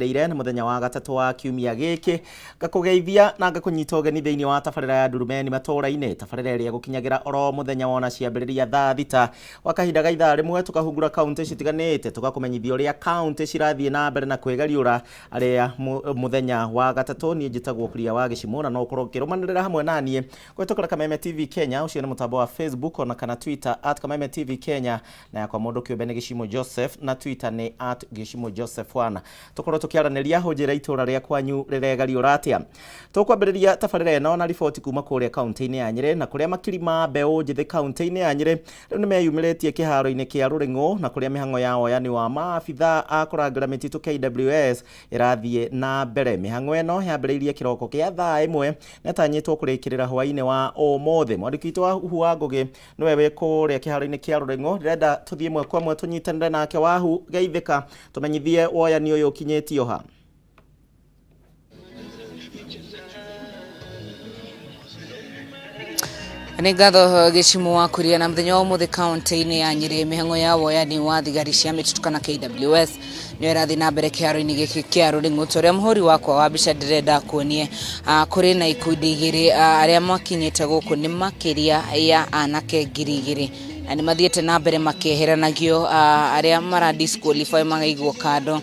Rĩire nĩ mũthenya wa gatatũ wa kiumia gĩkĩ, ngakũgeithia na ngakũnyita ũgeni thĩinĩ wa tabarĩra ya Ndurumeni matũũra-inĩ, tabarĩra ĩrĩa ĩgũkinyagĩra oro mũthenya wona ciambĩrĩria thaa 6 gwa kahinda ga ithaa rĩmwe, tũkahungura kaũntĩ citiganĩte, tũgakũmenyithia ũrĩa kaũntĩ cirathiĩ na mbere na kwĩgariũra arĩa mũthenya wa gatatũ. Niĩ njĩtagwo Kuria wa Gĩcimũ na no ũkorwo ũkĩrũmanĩrĩra hamwe na niĩ kũhĩtũkĩra Kameme TV Kenya, ũcio nĩ mũtambo wa Facebook ona kana Twitter @KamemeTV Kenya, na yakwa mũndũ kĩũmbe nĩ Gĩcimũ Joseph na Twitter nĩ @GĩcimũJoseph1. Tũkorwo tũkĩaranĩria ũnjĩre itũra rĩa kwanyu rĩregariũra atĩa. Tũkwambĩrĩria tabarĩra ĩno na riboti kuma kũrĩa kaũntĩ-inĩ ya Nyĩrĩ, na kũrĩa makiri ma mbeũ njĩthĩ kaũntĩ-inĩ ya Nyĩrĩ rĩu nĩ meyumĩrĩtie kĩharo-inĩ kĩa Rũrĩng'ũ, na kũrĩa mĩhang'o ya woyani wa maabitha a kũrangĩra mĩtitũ KWS ĩrathiĩ na mbere. Mĩhang'o ĩno yambĩrĩirie kĩroko kĩa thaa 1 na ĩtanyĩtwo kũrĩkĩrĩra hwaĩ-inĩ wa ũmũthĩ. Mwandĩki witũ Wahuhu wa Ngũgĩ nĩwe wĩ kũrĩa kĩharo-inĩ kĩa Rũrĩng'ũ. Ndĩrenda tũthiĩ ĩmwe kwa ĩmwe tũnyitanĩre nake. Wahu, geithĩka, tũmenyithie woyani ũyũ ũkinyĩtio ha. Nĩ ngatho Gĩcimũ wa Kuria. Na mũthenya wa ũmũthĩ kaũntĩ-inĩ ya Nyĩrĩ, mĩhang'o ya woyani wa thigari cia mĩtitũ kana KWS nĩyo ĩrathiĩ na mbere kĩharo-inĩ gĩkĩ kĩa Rũrĩng'ũ. Ta ũrĩa mũhũri wakwa wa mbica ndĩrenda kuonie, kũrĩ na ikundi igĩrĩ. Arĩa makinyĩte gũkũ nĩ makĩria ya anake 2000 na nĩ mathiĩte na mbere makĩeheranagio, arĩa mara disqualify magaigwo kando.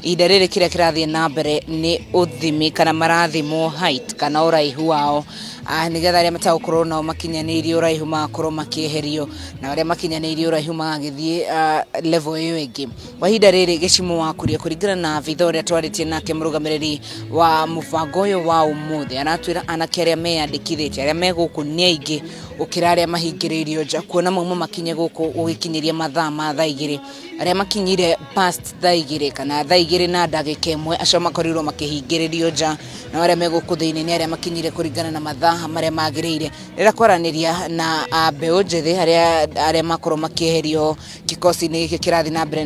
Ihinda rĩrĩ kĩrĩa kĩrathiĩ na mbere nĩ ũthimi kana marathimwo height kana ũraihu wao, nĩgetha arĩa matagũkorwo nao makinyanĩirie ũraihu magakorwo makĩeherio na arĩa makinyanĩirie ũraihu magagĩthiĩ level ĩyo ĩngĩ. Kwa ihinda rĩrĩ, Gĩcimũ wa Kuria, kũringana na abitha ũrĩa twarĩtie nake, mũrũgamĩrĩri wa mũbango ũyũ wa ũmũthĩ, aratwĩra anake arĩa meyandĩkithĩtie arĩa me gũkũ nĩ aingĩ gũkĩra arĩa mahingĩrĩirio nja, kuona mauma makinye gũkũ gũgĩkinyĩria mathaa ma thaa 2. Arĩa makinyire past thaa 2 kana thaa 2 na ndagĩka 1, acio makorirwo makĩhingĩrĩrio nja, na arĩa me gũkũ thĩinĩ nĩ arĩa makinyire kũringana na mathaa marĩa magĩrĩire. Rĩrĩa kwaranĩria na mbeũ njĩthĩ arĩa makorwo makĩeherio kikosi-inĩ gĩkĩ kĩrathiĩ na mbere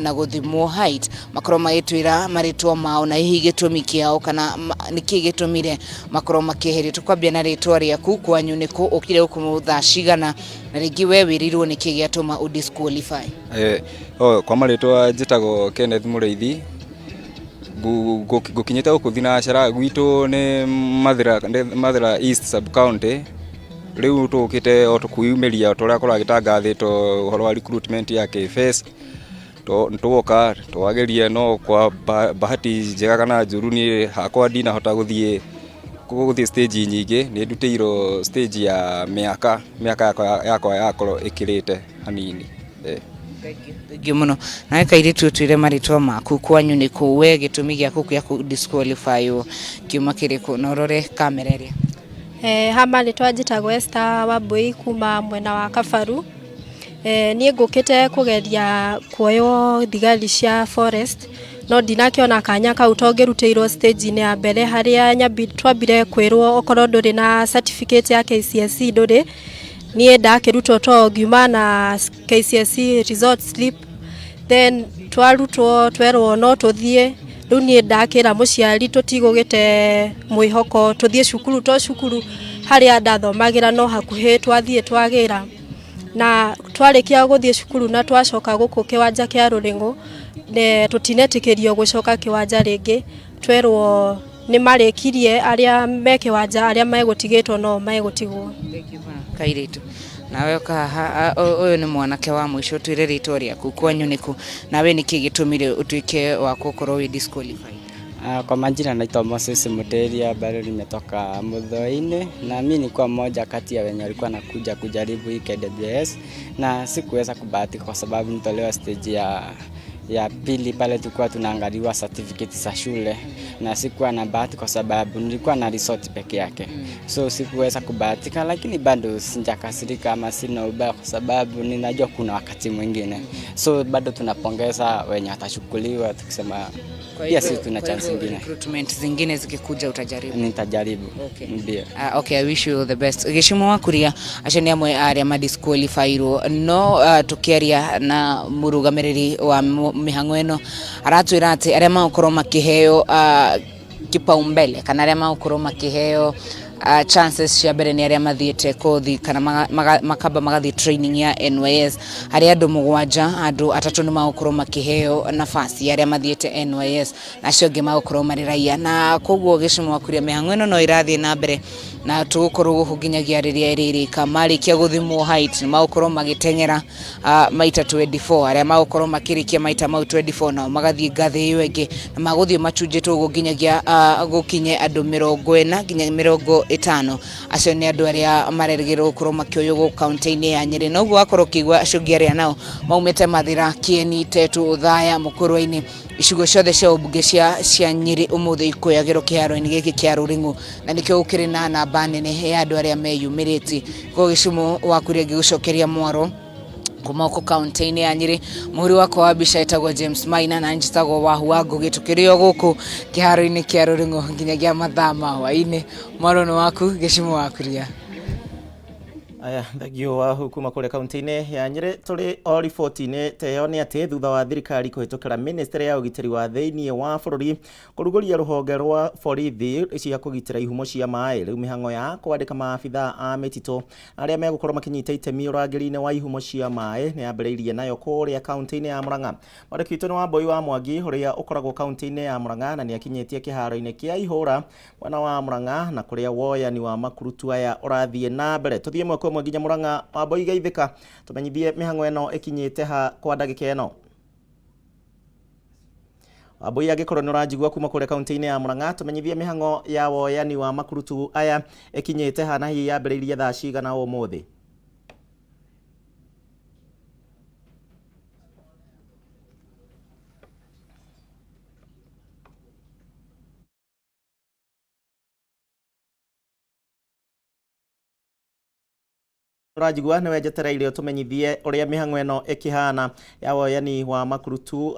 na gũthimwo height, makorwo magĩtwĩra marĩtwa mao na hihi gĩtũmi kĩao kana nĩkĩ gĩtũmire makorwo makĩeherio. Tũkwambia na rĩtwa rĩaku, kwanyu nĩkũ, ũkire gũkũ thaa cigana, na rĩngĩ we wĩrĩirwo nĩkĩ gĩatũma ũ disqualify? Oh, kwa marĩtwa njĩtagwo Kenneth Mũrĩithi. Ngũkinyĩte gũkũ thinacara, gwitũ nĩ Mathĩra, nĩ Mathĩra East sub county. Rĩu tũkĩte o tũkwĩyumĩria o ta ũrĩa kũragĩtangathĩtwo ũhoro wa recruitment ya KFS. Twoka twageria, no kwa bahati njega kana njũru niĩ hakwa ndinahota gũthiĩ stage nyingĩ. Nĩ ndutĩirwo stage ya mĩaka yakwa yakorwo ĩkĩrĩte hanini. Thengiũ mũno. Nawe kairĩtu, ũtwĩre marĩtwa maku, kwanyu nĩ kũ, we gĩtũmi gĩaku gĩa kũ disqualify kiuma kĩrĩkũ, na ũrore kamera ĩrĩa. Ha marĩtwa njĩtagwo Esther Wambui kuma mwena wa Kabaru. Niĩ ngũkĩte kũgeria kuoywo thigari cia forest no ndinakĩona kanya kau to ngĩrutĩirwo stage-inĩ ya mbere harĩa twambire kwĩrwo okorwo ndũrĩ na certificate ya KCSE ndũrĩ. Niĩ ndakĩrutwo to ngiuma na KCSE result slip, then twarutwo twerwo no tũthiĩ. Rĩu niĩ ndakĩra mũciari tũtigũgĩte mwĩhoko, tũthiĩ cukuru to cukuru harĩa ndathomagĩra no hakuhĩ, twathiĩ twagĩra na twarĩkia gũthiĩ cukuru na twacoka gũkũ kĩwanja kĩa Rũrĩng'ũ, tũtinetĩkĩrio gũcoka kĩwanja rĩngĩ. Twerwo nĩ marĩkirie arĩa me kĩwanja, arĩa megũtigĩtwo no megũtigwo. Kairĩtu, nawe ũka haha. Ũyũ nĩ mwanake wa mũico. Twĩre rĩtwa rĩaku, kwanyu nĩkũ, nawe nĩkĩ gĩtũmire ũtuĩke wa gũkorwo wĩ disqualified? Kwa majina naitwa Moses Muteria, bado nimetoka Muthoini na mi nilikuwa mmoja kati ya wenye walikuwa nakuja kujaribu hii KWS na sikuweza kubahatika kwa sababu nitolewa stage ya pili pale tulikuwa tunaangaliwa certificate za shule, na sikuwa na bahati kwa sababu nilikuwa na result peke yake. So sikuweza kubahatika, lakini bado sijakasirika ama sina ubaya kwa sababu ninajua kuna wakati mwingine. So bado tunapongeza wenye watachukuliwa tukisema pia sisi tuna chance ingine. Recruitment zingine zikikuja utajaribu? Nitajaribu. Ndio. Okay, I wish you the best. Gĩcimo wa Kuria, acio nĩ amwe arĩa madisqualifyirwo, no tũkĩaria na mũrũgamĩrĩri wa mĩhang'o ĩno aratwĩra atĩ arĩa magũkorwo makĩheo kipaumbele kana arĩa magũkorwo makĩheo Chances cia mbere nĩ arĩa mathiĩte kothi kana makamba magathiĩ training ya NYS. Harĩ andũ 7, andũ 3 nĩ magũkorwo makĩheo nafasi arĩa mathiĩte NYS, na acio angĩ magũkorwo marĩ raia. Na koguo Gĩcumo wa Kuria, mĩhang'o ĩno no ĩrathiĩ na mbere na tũgũkorwo gũkũ nginyagia rĩrĩa ĩrĩrĩka. Marĩkia gũthimwo height, nĩ magũkorwo magĩteng'era maita 24. Arĩa magũkorwo makĩrĩkia maita mau 24 nao magathiĩ ngathĩ ĩyo ĩngĩ, na magũthiĩ machunjĩtwo ũguo nginyagia gũkinye andũ 40 nginya 50. Acio nĩ andũ arĩa marerĩgĩrĩrwo gũkorwo makĩoywo gũkũ kaunti-inĩ ya Nyĩrĩ. Na ũguo wakorwo ũkĩigua acũngi arĩa nao maumĩte Mathĩra, Kĩeni, Tetu, Othaya, Mũkũrwe-inĩ, icigo ciothe cia ũmbunge cia Nyĩrĩ ũmũthĩ ikũyagĩrwo kĩharo-inĩ gĩkĩ kĩa Rũring'o, na nĩkĩo gũkĩrĩ na namba nene ya andũ arĩa meyumĩrĩtie. Koguo Gĩcumo wa Kuria, ngĩgũcokeria mwaro kuma gũkũ kaunti-inĩ ya Nyĩrĩ. Mũhũri wakwa wa mbica etagwo James Maina na njĩtagwo Wahu wa Ngũgĩ, tũkĩrĩ o gũkũ kĩharo-inĩ kĩa Rũring'o nginyagia mathaa ma hwaĩ-inĩ. Mwaro nĩ waku, Gĩcumo wa Kuria. Aya, thengio Wahu kuma kũrĩa kaunti-inĩ ya Nyĩrĩ. Tũrĩ o riboti-inĩ ta ĩyo, nĩ atĩ thutha wa thirikari kũhĩtũkĩra ministry ya ũgitĩri wa thĩinĩ wa bũrũri kũrugũria rũhonge rwa borithi cia kũgitĩra ihumo cia maĩ, rĩu mĩhang'o ya kwandĩka maabitha a mĩtitũ arĩa megũkorwo makĩnyita itemi ũrangĩri-inĩ wa ihumo cia maĩ nĩ yambĩrĩirie nayo kũrĩa kaunti-inĩ ya Murang'a. Mwandĩki witũ nĩ Wambui wa Mwangi ũrĩa ũkoragwo kaunti-inĩ ya Murang'a na nĩ akinyĩtie kĩharo-inĩ kĩa Ihũra mwena wa Murang'a, na kũrĩa woyani wa makurutu aya ũrathiĩ na mbere. Tũthiĩ ĩmwe kwa ĩmwe nginya Murang'a. Wambui, geithĩka, tũmenyithie mĩhang'o ĩno ĩkinyĩte ha kwa ndagĩka ĩno. Wambui, angĩkorwo nĩ ũranjigua kuma kũrĩa kaunti-inĩ ya Murang'a, tũmenyithie mĩhang'o ya woyani wa makurutu aya ĩkinyĩte ha na hihi yambĩrĩirie thaa cigana ũmũthĩ? Ũranjigua, nĩwe njetereire ũtũmenyithie ũrĩa mĩhang'o ĩno ĩkĩhana ya woyani wa makurutu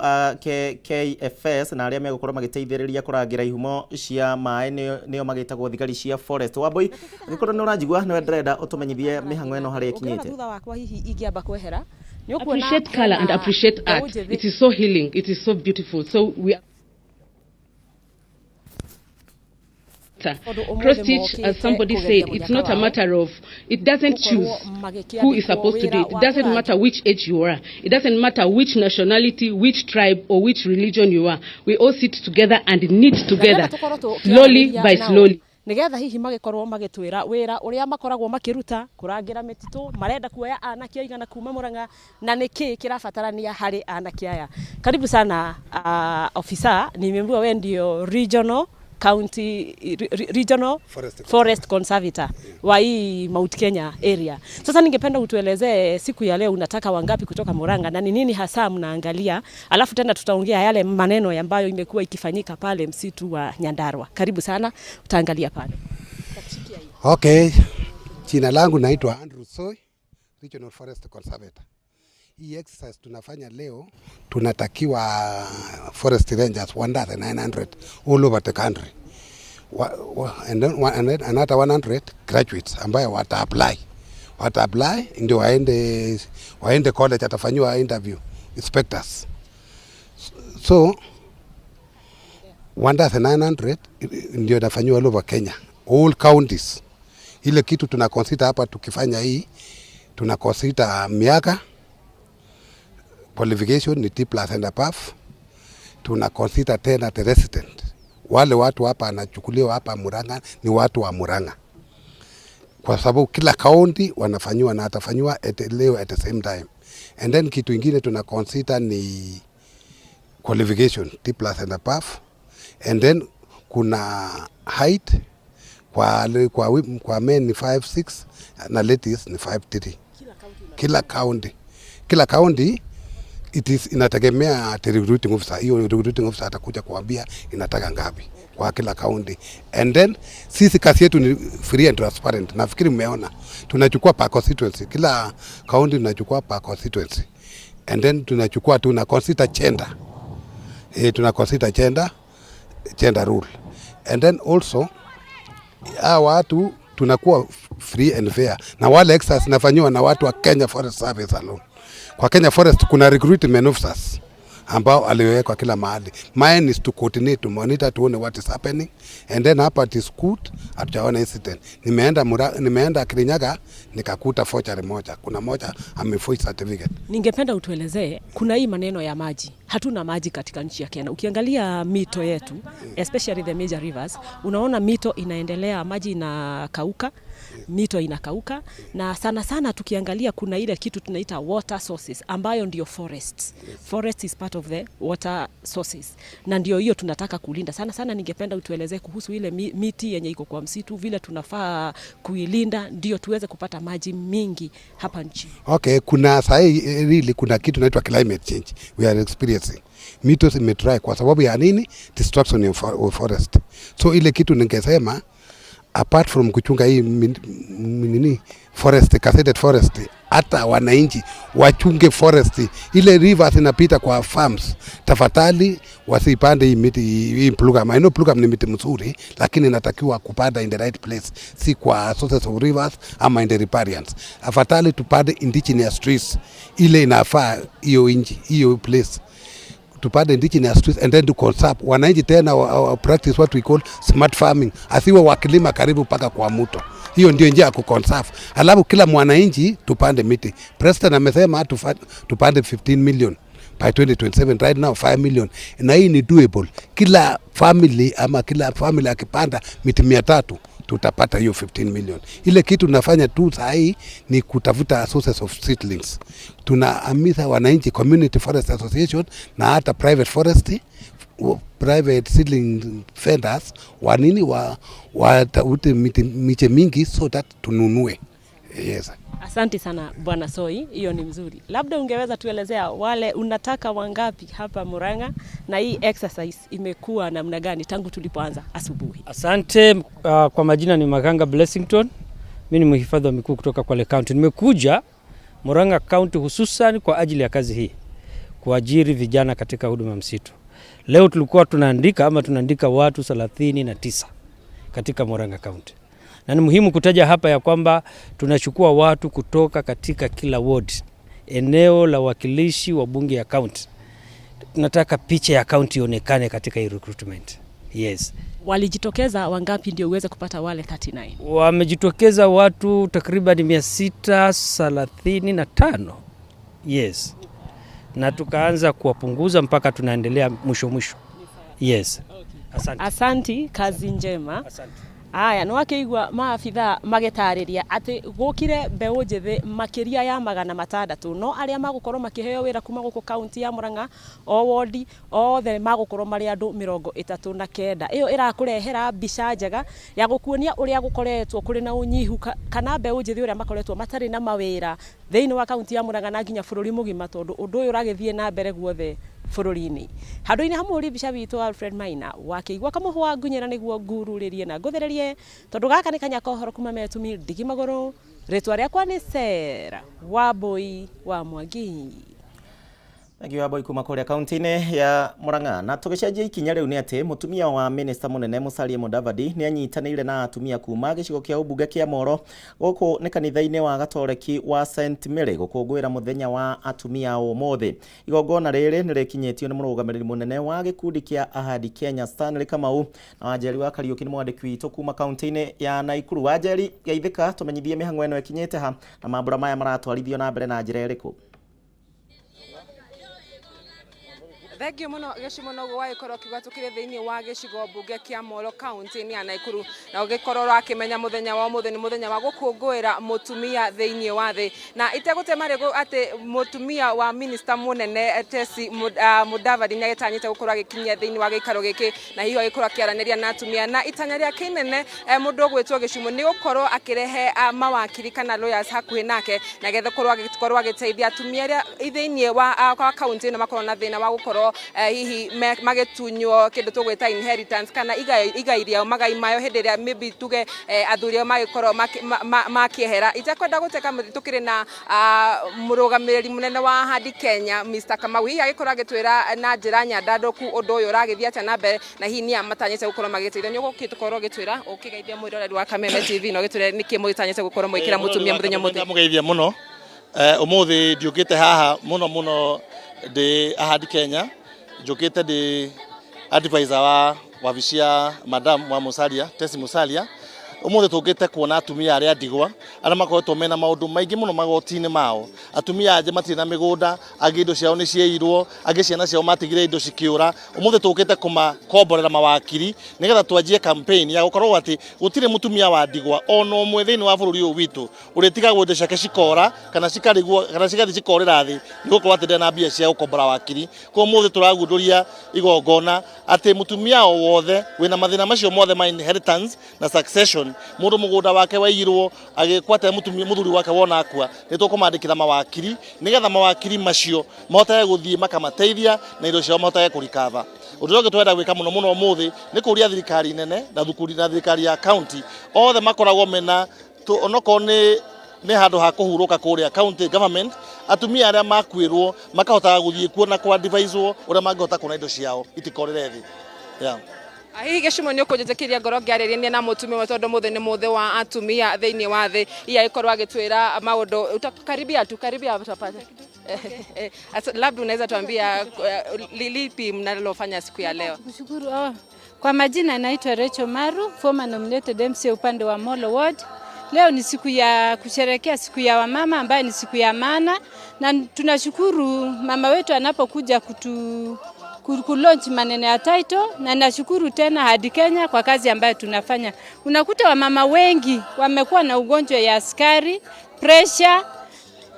KFS na arĩa megũkorwo magĩteithĩrĩria kũrangĩra ihumo cia maĩ, nĩo magĩtagwo thigari cia forest. Wambui, angĩkorwo nĩ ũranjigua, nĩwe ndĩrenda ũtũmenyithie mĩhang'o ĩno harĩa ĩkinyĩte. Thutha wakwa hihi ingĩamba kwehera. Appreciate color and appreciate art. It is so healing. It is so beautiful. So we cross stitch, as somebody said, it's not a matter of, it doesn't choose who is supposed to do it. It doesn't matter which age you are. It doesn't matter which nationality, which tribe, or which religion you are. We all sit together and knit together, slowly by slowly. Nigetha hihi magikorwo magitwira wira uria makoragwo makiruta kurangira mititu, marenda kuoya anake aigana kuma Murang'a na niki kirabatarania hari anake aya. Karibu sana officer, nimeambiwa wewe ndio regional county regional forest conservator wa hii Mount Kenya area. Sasa ningependa utuelezee siku ya leo unataka wangapi kutoka Murang'a na ni nini hasa mnaangalia, alafu tena tutaongea yale maneno ambayo imekuwa ikifanyika pale msitu wa Nyandarua. Karibu sana, utaangalia pale. Okay, jina langu naitwa Andrew Soi, Regional Forest Conservator. Hii exercise tunafanya leo, tunatakiwa forest rangers 1900 all over the country. And then another 100 graduates ambayo wata apply. Wata apply ndio waende college, atafanyiwa interview inspectors. So 1900 ndio inafanyiwa all over Kenya, all counties. Ile kitu tuna consider hapa tukifanya hii, tuna consider miaka, qualification ni T plus and above. Tuna consider tena the resident. Wale watu hapa anachukuliwa hapa Murang'a ni watu wa Murang'a, kwa sababu kila county wanafanywa na atafanywa leo at the same time. And then kitu ingine tuna consider ni qualification T plus and above. And then kuna height kwa men ni 5'6 na ladies ni 5'3. Kila county it is inategemea the recruiting officer. Hiyo recruiting officer atakuja kuambia inataka ngapi kwa kila county. And then sisi kazi yetu ni free and transparent. Nafikiri mmeona tunachukua per constituency, kila county tunachukua per constituency. And then tunachukua, tuna consider gender. Tuna consider gender rule. And then also hawa watu tunakuwa free and fair. Na wale exercise inafanywa na watu wa Kenya Forest Service alone. Kwa Kenya Forest kuna recruitment officers ambao aliwekwa kila mahali. Mine is to coordinate, to monitor, tuone what is happening, and then hapa it is good, hatujaona incident. Nimeenda Kirinyaga nikakuta forgery moja, kuna moja ameforge certificate. Ningependa utuelezee, kuna hii maneno ya maji. Hatuna maji katika nchi ya Kenya. Ukiangalia mito yetu, especially the major rivers, unaona mito inaendelea, maji inakauka, mito inakauka, na sana sana tukiangalia kuna ile kitu tunaita water sources ambayo ndio forests. Forest is part of the water sources, na ndio hiyo tunataka kulinda sana sana. Ningependa utuelezee kuhusu ile miti yenye iko kwa msitu, vile tunafaa kuilinda ndio tuweze kupata maji mingi hapa nchini. Okay, kuna sahi really kuna kitu inaitwa climate change we are experiencing. Mito imedry kwa sababu ya nini? Destruction of forest. So ile kitu ningesema, apart from kuchunga hii nini forest, gazetted forest, hata wananchi wachunge forest. Ile rivers inapita kwa farms, tafadhali wasipande hii miti, hii bluegum. I know bluegum ni miti mzuri, lakini inatakiwa kupanda in the right place, si kwa sources of rivers ama in the riparians. Afadhali tupande indigenous trees, ile inafaa hiyo inchi, hiyo place tupande indigenous trees and then to conserve. Wananchi tena wa practice what we call smart farming, asiwe wakilima karibu mpaka kwa mto. Hiyo ndio njia ya kuconserve. Alafu kila mwananchi tupande miti. President amesema tupande 15 million by 2027, right now 5 million, na hii ni doable. Kila family ama kila family akipanda miti 300 tutapata hiyo 15 million. Ile kitu tunafanya tu saa hii ni kutafuta sources of seedlings. Tunahimiza wananchi, community forest association na hata private forest, private seedling vendors wanini watafute miti, miche mingi so that tununue. Yes. Asante sana, Bwana Soi, hiyo ni mzuri. Labda ungeweza tuelezea wale unataka wangapi hapa Murang'a na hii exercise imekuwa namna gani tangu tulipoanza asubuhi? Asante. Kwa majina ni Maganga Blessington. Mimi ni mhifadhi wa mikuu kutoka Kwale County. Nimekuja Murang'a County hususan kwa ajili ya kazi hii, kuajiri vijana katika huduma ya msitu. Leo tulikuwa tunaandika ama tunaandika watu 39 katika Murang'a County. Na ni muhimu kutaja hapa ya kwamba tunachukua watu kutoka katika kila ward, eneo la wakilishi wa bunge ya county. Tunataka picha ya county ionekane katika hii recruitment. Yes. Walijitokeza wangapi ndio uweze kupata wale 39? Wamejitokeza watu takriban 635. Yes. Na tukaanza kuwapunguza mpaka tunaendelea mwisho mwisho. Yes. Asante. Asanti, kazi njema. Asante. Aya, nĩ wakĩigua maabithaa magĩtarĩria atĩ gũkire mbeũ njĩthĩ makĩria ya 600, no arĩa magũkorwo makĩheo wĩra kuma gũkũ kaunti ya Murang'a, o wodi othe magũkorwo marĩ andũ 39. Ĩyo ĩrakũrehera mbica njega ya gũkuonia ũrĩa gũkoretwo kũrĩ na ũnyihu kana mbeũ njĩthĩ ũrĩa makoretwo matarĩ na mawĩra thĩinĩ wa kaunti ya Murang'a na nginya bũrũri mũgima, tondũ ũndũ ũyũ ũragĩthiĩ na mbere guothe bũrũri-inĩ. Handũ-inĩ ha mũhũri mbica witũ Alfred Maina, wakĩigua kamũhwa ngunyĩra nĩguo ngururĩrie na ngũthererie, tondũ gaka nĩ kanya kohoro kuma metumi ndigi magũrũ. Rĩtwa rĩakwa nĩ Sarah Wambui wa Mwangi. Thank you, Wambui, kuma kũrĩa kaunti-inĩ ya Murang'a. Na tũgĩcenjia ikinya rĩu nĩ atĩ mũtumia wa minista mũnene Musalia Mudavadi nĩ anyitanĩire na atumia kuma gĩcigo kĩa ũmbunge kĩa Moro gũkũ nĩ kanitha-inĩ wa Gatoreki wa St Mary gũkũngũĩra mũthenya wa atumia ũmũthĩ. Igongona rĩrĩ nĩ rĩkinyĩtio nĩ mũrũgamĩrĩri mũnene wa gĩkundi kĩa Ahadi Kenya Stanley Kamau. Na Wanjeri wa Kariũki nĩ mwandĩki witũ kuma kaunti-inĩ ya Naikuru. Wanjeri, geithĩka, tũmenyithie mĩhang'o ĩno ĩkinyĩte ha na mambũra maya maratwarithio na mbere na njĩra ĩrĩkũ? Thengiũ mũno, Gĩcimo. Noguo wagĩkorwo ũkiuga, tũkĩrĩ thĩinĩ wa gĩcigo mbunge kĩa Molo kaunti-inĩ ya Naikuru, na ũgĩkorwo ũrakĩmenya mũthenya wa ũmũthĩ nĩ mũthenya wa gũkũngũĩra mũtumia thĩinĩ wa thĩ, na itegũte marĩgũ atĩ mũtumia wa minista mũnene Tesi Mudavadi nĩ agĩtanyĩte gũkorwo agĩkinyia thĩinĩ wa gĩikaro gĩkĩ, na hihi agĩkorwo akĩaranĩria na atumia, na itanya rĩake inene, mũndũ ũgwĩtwo Gĩcumo, nĩ gũkorwo akĩrehe mawakiri kana lawyers hakuhĩ nake, na getha gũkorwo agĩteithia atumia arĩa thĩinĩ wa kaunti ĩno makorwo na thĩna wa gũkorwo hihi magĩtunywo kĩndũ tũgwĩta inheritance kana igai rĩao, magai mayo, hĩndĩ ĩrĩa maybe tuge athuri ao magĩkorwo makĩehera. Itekwenda gũteka mũthĩ, tũkĩrĩ na mũrũgamĩrĩri mũnene wa Ahadi Kenya, Mr Kamau, hihi agĩkorwo agĩtwĩra na njĩra nyandandũku ũndũ ũyũ ũragĩthiĩ atĩa na mbere, na hihi nĩa matanyĩte gũkorwo magĩteithio. Nĩ ũgũkorwo ũgĩtwĩra ũkĩgeithia mwĩroreri wa Kameme TV na ũgĩtwĩre nĩkĩ mũgĩtanyĩte gũkorwo mũgĩkĩra mũtumia mũthenya mũthĩ. Ndamũgeithia mũno. Ũmũthĩ ndiũkĩte haha mũno mũno. Ndi Ahadi Kenya njũkĩte ndĩ advisor wa wabici ya madam wa Musalia, Tesi Musalia. Umuthi tũkĩte kuona atumia arĩa ndigwa arĩa makoretwo mena maũndũ maingĩ mũno magoti-inĩ mao. Atumia angĩ matirĩ na mĩgũnda, angĩ indo ciao nĩ ciairwo, angĩ ciana ciao matigire indo cikĩũra. Umuthi tũkĩte kũmakomborera mawakiri nĩgetha twanjie campaign ya gũkorwo atĩ gũtirĩ mũtumia wa ndigwa ona ũmwe thĩinĩ wa bũrũri ũyũ witũ ũrĩtigagwo indo ciake cikora kana cikarigwo kana cigathiĩ cikorĩra thĩ nĩ gũkorwo atĩ ndarĩ na mbia cia gũkombora wakiri. Koguo ũmũthĩ tũragundũria igongona atĩ mũtumia o wothe wĩna mathĩna macio mothe ma inheritance na succession, mũndũ mũgũnda wake waiyirwo agĩkwata mũtumia mũthuri wake wona akua, nĩ tũkũmandĩkĩra mawakiri nĩgetha mawakiri macio mahotage gũthiĩ makamateithia na indo ciao mahotage kũrikava. Ũndũ ũrĩa ũngĩ tũrenda gwĩka mũno mũno ũmũthĩ nĩ kũria thirikari nene na thukuru na thirikari ya county othe makoragwo mena onokorwo nĩ handũ ha kũhurũka kũrĩa county government, atumia arĩa makuĩrwo makahotaga gũthiĩ kuo na kũ-adviswo ũrĩa mangĩhota kuona indo ciao itikorĩre thĩ. Yeah. Hihi Gĩcumo nĩ ũkũnjĩtĩkĩria ngorwo ngĩarĩrĩria na mũtumia ũmwe tondũ mũthĩ nĩ mũthĩ wa atumia thĩinĩ wa thĩ, hihi agĩkorwo agĩtwĩra maũndũ karibia tu, karibia utapata. Labda unaweza tuambia lipi mnalofanya siku ya leo? Kushukuru. Oh. Kwa majina naitwa Rachel Maru, former nominated MCA upande wa Molo Ward. Leo ni siku ya kusherehekea siku ya wamama ambayo ni siku ya maana, na tunashukuru mama wetu anapokuja kulaunch maneno ya title, na nashukuru tena Hadi Kenya kwa kazi ambayo tunafanya. Unakuta wamama wengi wamekuwa na ugonjwa ya sukari, pressure,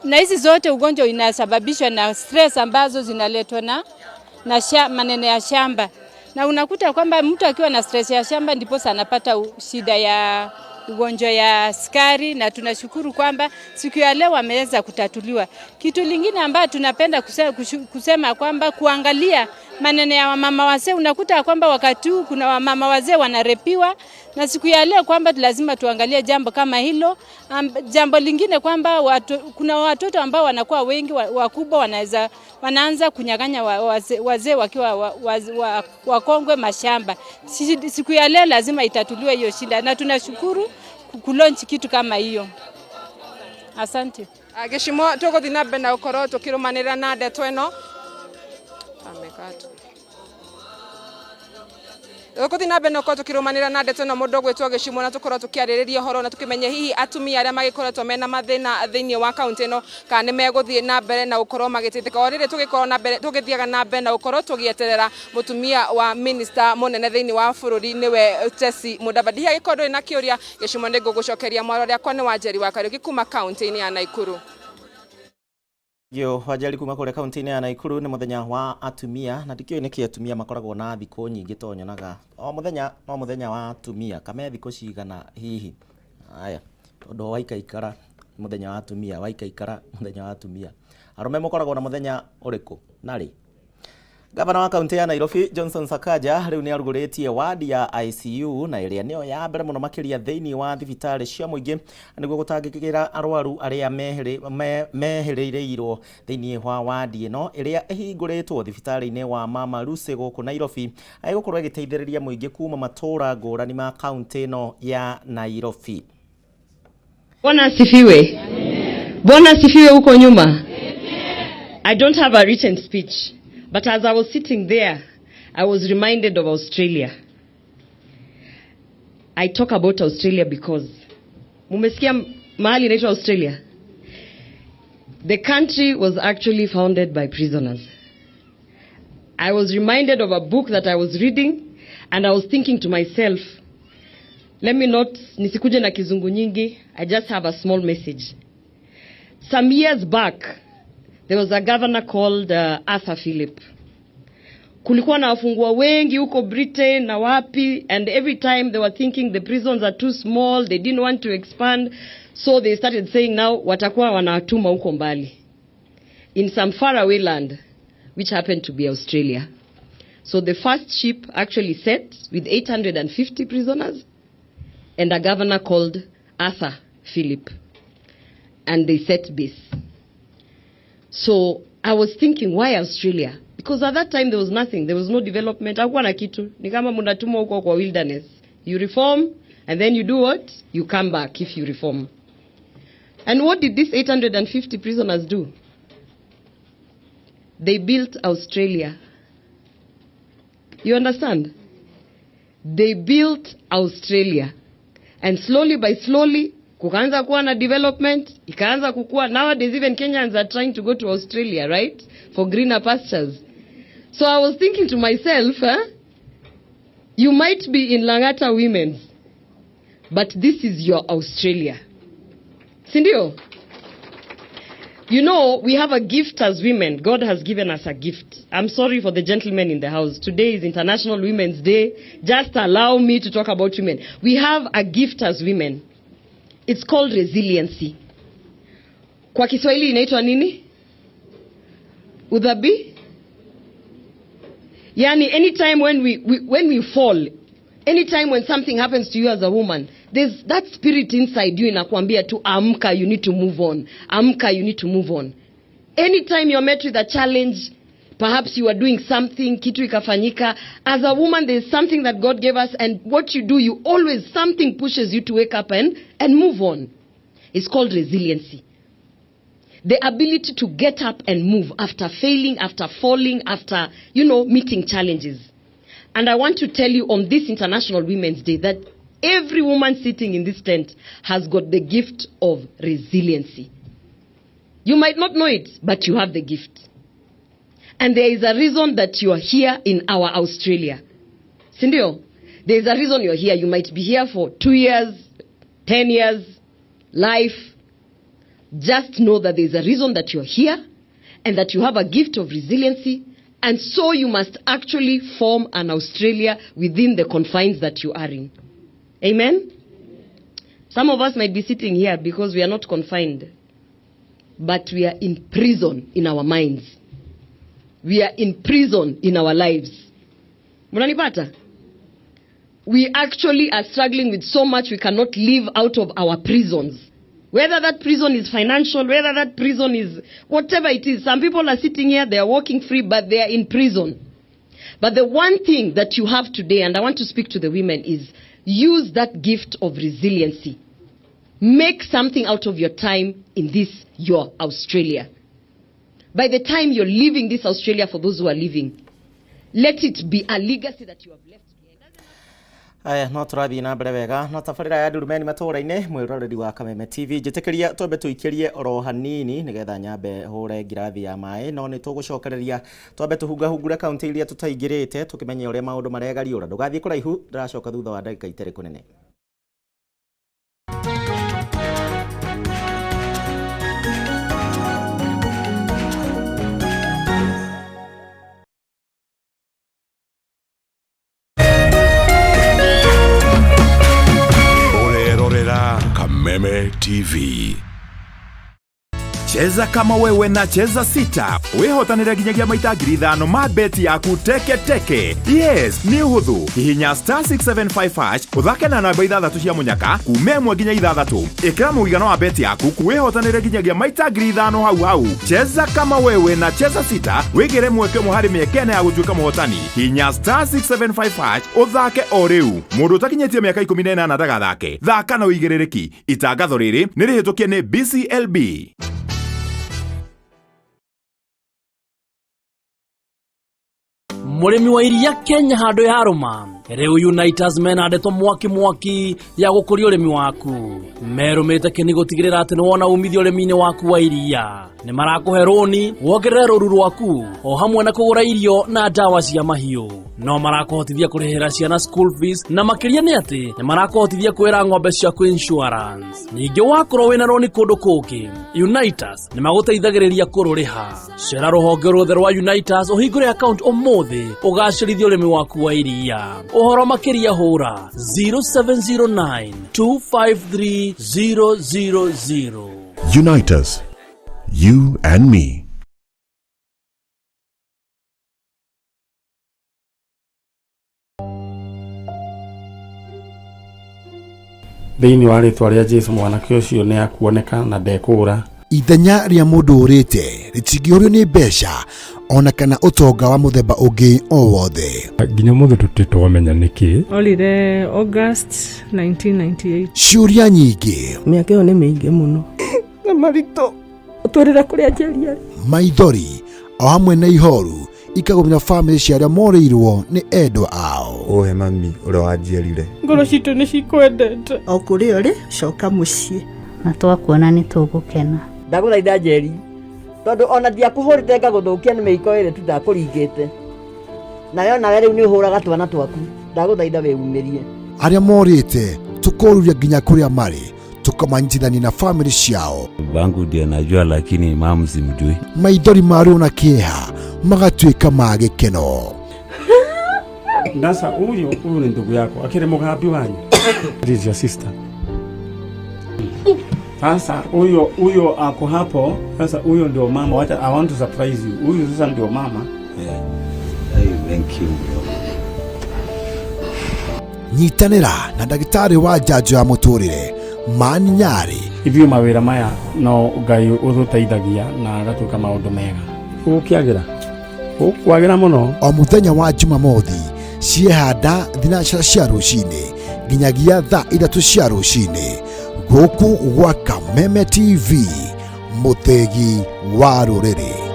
na hizi zote ugonjwa inasababishwa na stress ambazo zinaletwa na maneno ya shamba. Na unakuta kwamba mtu akiwa na stress ya shamba ndipo anapata shida ya ugonjwa ya sukari, na tunashukuru kwamba siku ya leo wameweza kutatuliwa. Kitu lingine ambayo tunapenda kusema kwamba kuangalia maneno ya wamama wazee, unakuta kwamba wakati huu kuna wamama wazee wanarepiwa, na siku ya leo kwamba lazima tuangalie jambo kama hilo. Jambo lingine kwamba kuna watoto ambao wanakuwa wengi wakubwa wanaanza kunyang'anya wazee wakiwa wakongwe mashamba. Siku ya leo lazima itatuliwe hiyo shida, na tunashukuru kulaunch kitu kama hiyo. Asante. Gĩcimo tũgũthiĩ na mbere na gũkorwo tũkĩrũmanĩrĩra na ndeto ĩno. Amekata. Tũgũthiĩ na mbere na gũkorwo tũkĩrũmanĩrĩra na ndeto ĩno mũndũ ũgwĩtwo Gĩcimo, na tũkorwo tũkĩarĩrĩria ũhoro na tũkĩmenye hihi atumia arĩa magĩkoretwo mena mathĩna thĩinĩ wa kaunti ĩno kana nĩ megũthiĩ na mbere na gũkorwo magĩteithĩka. O rĩrĩ tũgĩkorwo na mbere tũgĩthiaga na mbere na gũkorwo tũgĩeterera mũtumia wa minister mũnene thĩinĩ wa bũrũri nĩwe Tesi Mudavadi. Hihi angĩkorwo ndũrĩ na kĩũria Gĩcimo, nĩ ngũgũcokeria mwaro rĩakwa nĩ Wanjeri wa Kariũki kuma kaunti-inĩ ya Naikuru. Yo Wanjeri kuma kũrĩa kaunti-inĩ ya Naikuru. Nĩ mũthenya wa atumia na ndikĩũĩ nĩkĩ atumia makoragwo na thikũ nyingĩ, to nyonaga o mũthenya no mũthenya wa atumia kame thikũ cigana hihi. Aya, tondũ waikaikara mũthenya wa atumia, waikaikara mũthenya wa atumia. Arũme mũkoragwo na mũthenya ũrĩkũ narĩ? Gavana wa kaunti ya Nairobi Johnson Sakaja rĩu nĩ arugũrĩtie wadi ya ICU na ĩrĩa nĩyo ya mbere mũno makĩria thĩinĩ wa thibitarĩ cia mũingĩ nĩguo gũtangĩkĩra arwaru arĩa mehĩrĩirwo thĩinĩ wa wadi ĩno ĩrĩa ĩhingũrĩtwo thibitarĩ-inĩ wa Mama Lucy gũkũ Nairobi, ĩgũkorwo ĩgĩteithĩrĩria mũingĩ kuma matũũra ngũrani ma kaunti ĩno ya Nairobi. Bwana asifiwe. Bwana asifiwe huko nyuma. I don't have a written speech, but as I was sitting there, I was reminded of Australia. I talk about Australia because mumesikia mahali inaitwa Australia. The country was actually founded by prisoners. I was reminded of a book that I was reading, and I was thinking to myself, let me not, nisikuje na kizungu nyingi, I just have a small message. Some years back, there was a governor called Arthur Phillip. Kulikuwa na wafungwa wengi huko Britain na wapi, and every time they were thinking the prisons are too small, they didn't want to expand, so they started saying now watakuwa wanawatuma huko mbali, in some faraway land, which happened to be Australia. So the first ship actually set with 850 prisoners and a governor called Arthur Phillip. And they set base. So I was thinking, why Australia? Because at that time there was nothing. There was no development. Hakuwa na kitu. Ni kama mnatumwa huko kwa wilderness. You reform, and then you do what? You come back if you reform. And what did these 850 prisoners do? They built Australia. You understand? They built Australia. And slowly by slowly, kukaanza kuwa na development, ikaanza kukua. Nowadays even Kenyans are trying to go to Australia, right? For greener pastures. So I was thinking to myself, you might be in Langata Women's, but this is your Australia. Sindio? You know, we have a gift as women. God has given us a gift. I'm sorry for the gentlemen in the house. Today is International Women's Day. Just allow me to talk about women. We have a gift as women. It's called resiliency. Kwa Kiswahili inaitwa nini? Udhabi? Yani, anytime when we fall, anytime when something happens to you as a woman, there's that spirit inside you inakwambia tu amka, you need to move on. Amka, you need to move on. Anytime you're met with a challenge, perhaps you are doing something, kitu ikafanyika. As a woman, there's something that God gave us, and what you do, you always, something pushes you to wake up and move on. It's called resiliency. The ability to get up and move after failing, after falling, after, you know, meeting challenges. And I want to tell you on this International Women's Day that every woman sitting in this tent has got the gift of resiliency. You might not know it, but you have the gift. And there is a reason that you are here in our Australia. Sindio? There is a reason you're here. You might be here for 2 years, 10 years, life. Just know that there is a reason that you're here and that you have a gift of resiliency. And so you must actually form an Australia within the confines that you are in. Amen? Some of us might be sitting here because we are not confined, but we are in prison in our minds. We are in prison in our lives. Munanipata? We actually are struggling with so much we cannot live out of our prisons. Whether that prison is financial, whether that prison is whatever it is. Some people are sitting here, they are walking free, but they are in prison. But the one thing that you have today, and I want to speak to the women, is use that gift of resiliency. Make something out of your time in this, your Australia. By the time you're leaving this Australia, for those who are leaving, let it be a legacy that you have left. Aya no turathie na mbere wega na tabarĩra ya Ndurumeni matũra-inĩ mwĩroreri wa Kameme TV njĩtĩkĩria twambe tũikĩrie oro hanini nĩgetha nyambe hũre ngirathi ya maĩ no nĩ tũgũcokereria twambe tũhungahungure kaunti iria tũtaingĩrĩte tũkĩmenye ũrĩa maũndũ maregariũra ndũgathiĩ kũraihu ndĩracoka thutha wa ndagĩka itarĩ kũnene. Kameme TV. Cheza kama wewe na Cheza Sita wihotanire nginyagia maita 5,000 ma beti yaku teke teke. Yes, ni uhuthu. Hihinya star 675 hash uthake na namba 6 cia munyaka kuma 1 nginya 6. Ikira muigana wa beti yaku wihotanire nginyagia maita 5,000 hau hau. Cheza kama wewe na Cheza Sita wigire mweke ũmwe harĩ mĩeke ĩna ya gũtuĩka mũhotani. Hihinya star 675 hash uthake o rĩu. Mũndũ ũtakinyĩtie mĩaka 18 ndagathake. Thaka na ũigĩrĩrĩki. Itangatho rĩrĩ nĩ rĩhĩtũkie nĩ BCLB. Mũrĩmi wa iria Kenya handũ ya rũma rĩu Unitas mena ndeto mwaki mwaki ya gũkũria ũrĩmi waku merũmĩte kĩni gũtigĩrĩra atĩ nĩwona umithio ũrĩmi-inĩ waku wa iria nĩ marakũhe rũni wongerere rũru rwaku o hamwe na kũgũra irio na ndawa cia mahiũ no marakũhotithia kũrĩhĩra ciana school fees na makĩria nĩ atĩ nĩ marakũhotithia kwĩra ng'ombe ciaku insurance ningĩ wakorwo wĩna rũni kũndũ kũngĩ Unitas nĩ magũteithagĩrĩria kũrũrĩha cera rũhonge ruothe rwa Unitas ũhingũre account ũmũthĩ ũgacĩrithie ũrĩmi waku wa iria ũhoro makĩria hũra 0709 253 000. Unite us, you and me. Thĩinĩ wa rĩtwa rĩa Jesu mwanake ũcio nĩ akuoneka na ndekũũra. Ithenya rĩa mũndũ ũrĩte rĩtingĩũrio nĩ mbeca ona kana ũtonga wa mũthemba ũngĩ o wothe. Nginya mũthĩ tũtirĩ twamenya nĩkĩ. Orire August 1998. Ciũria nyingĩ, Mĩaka ĩyo nĩ mĩingĩ mũno. Na maritũ ũtwĩrĩre kũrĩa Njeri arĩ. Maithori o hamwe na ihoru ikagũmĩra bamĩrĩ cia arĩa morĩirwo nĩ endwa ao. Ũhe mami ũrĩa wanjiarire. Ngoro citũ nĩ cikwendete. O kũrĩa ũrĩ, coka mũciĩ. Na twakuona nĩ tũgũkena. Ndagũthaitha Njeri, tondũ ona ndiakũhũrĩte ngagũthũkia nĩ mĩiko ĩrĩ tu ndakũringĩte nayo, nawe rĩu nĩ ũhũraga twana twaku. Ndagũthaitha wĩumĩrie. Arĩa morĩte tũkoruria nginya kũrĩa marĩ, tũkamanyitithania na bamĩrĩ ciao. Babangu ndiye najua, lakini mamu simjui. Maithori ma ruo na kĩeha magatuĩka ma gĩkeno. Sasa huyu huyu ni ndugu yako, akiri mugambi wanyu. This is your sister. Sasa huyo huyo ako hapo. Sasa huyo ndio mama. Wacha, I want to surprise you. Huyu sasa ndio mama. Yeah. Hey, thank you bro. Nyitanĩra na ndagĩtarĩ wa njanjo ya mũtũrĩre Mani Nyarĩ. Ithuĩ mawĩra maya no Ngai ũtũteithagia na agatuĩka maũndũ mega. Gũkĩagĩra. Gũkwagĩra mũno. O mũthenya wa Jumamothi ciehanda thinacara cia rũcinĩ nginyagia thaa 3 cia rũcinĩ gũkũ gwa Kameme TV, mũthĩgi wa rũrĩrĩ.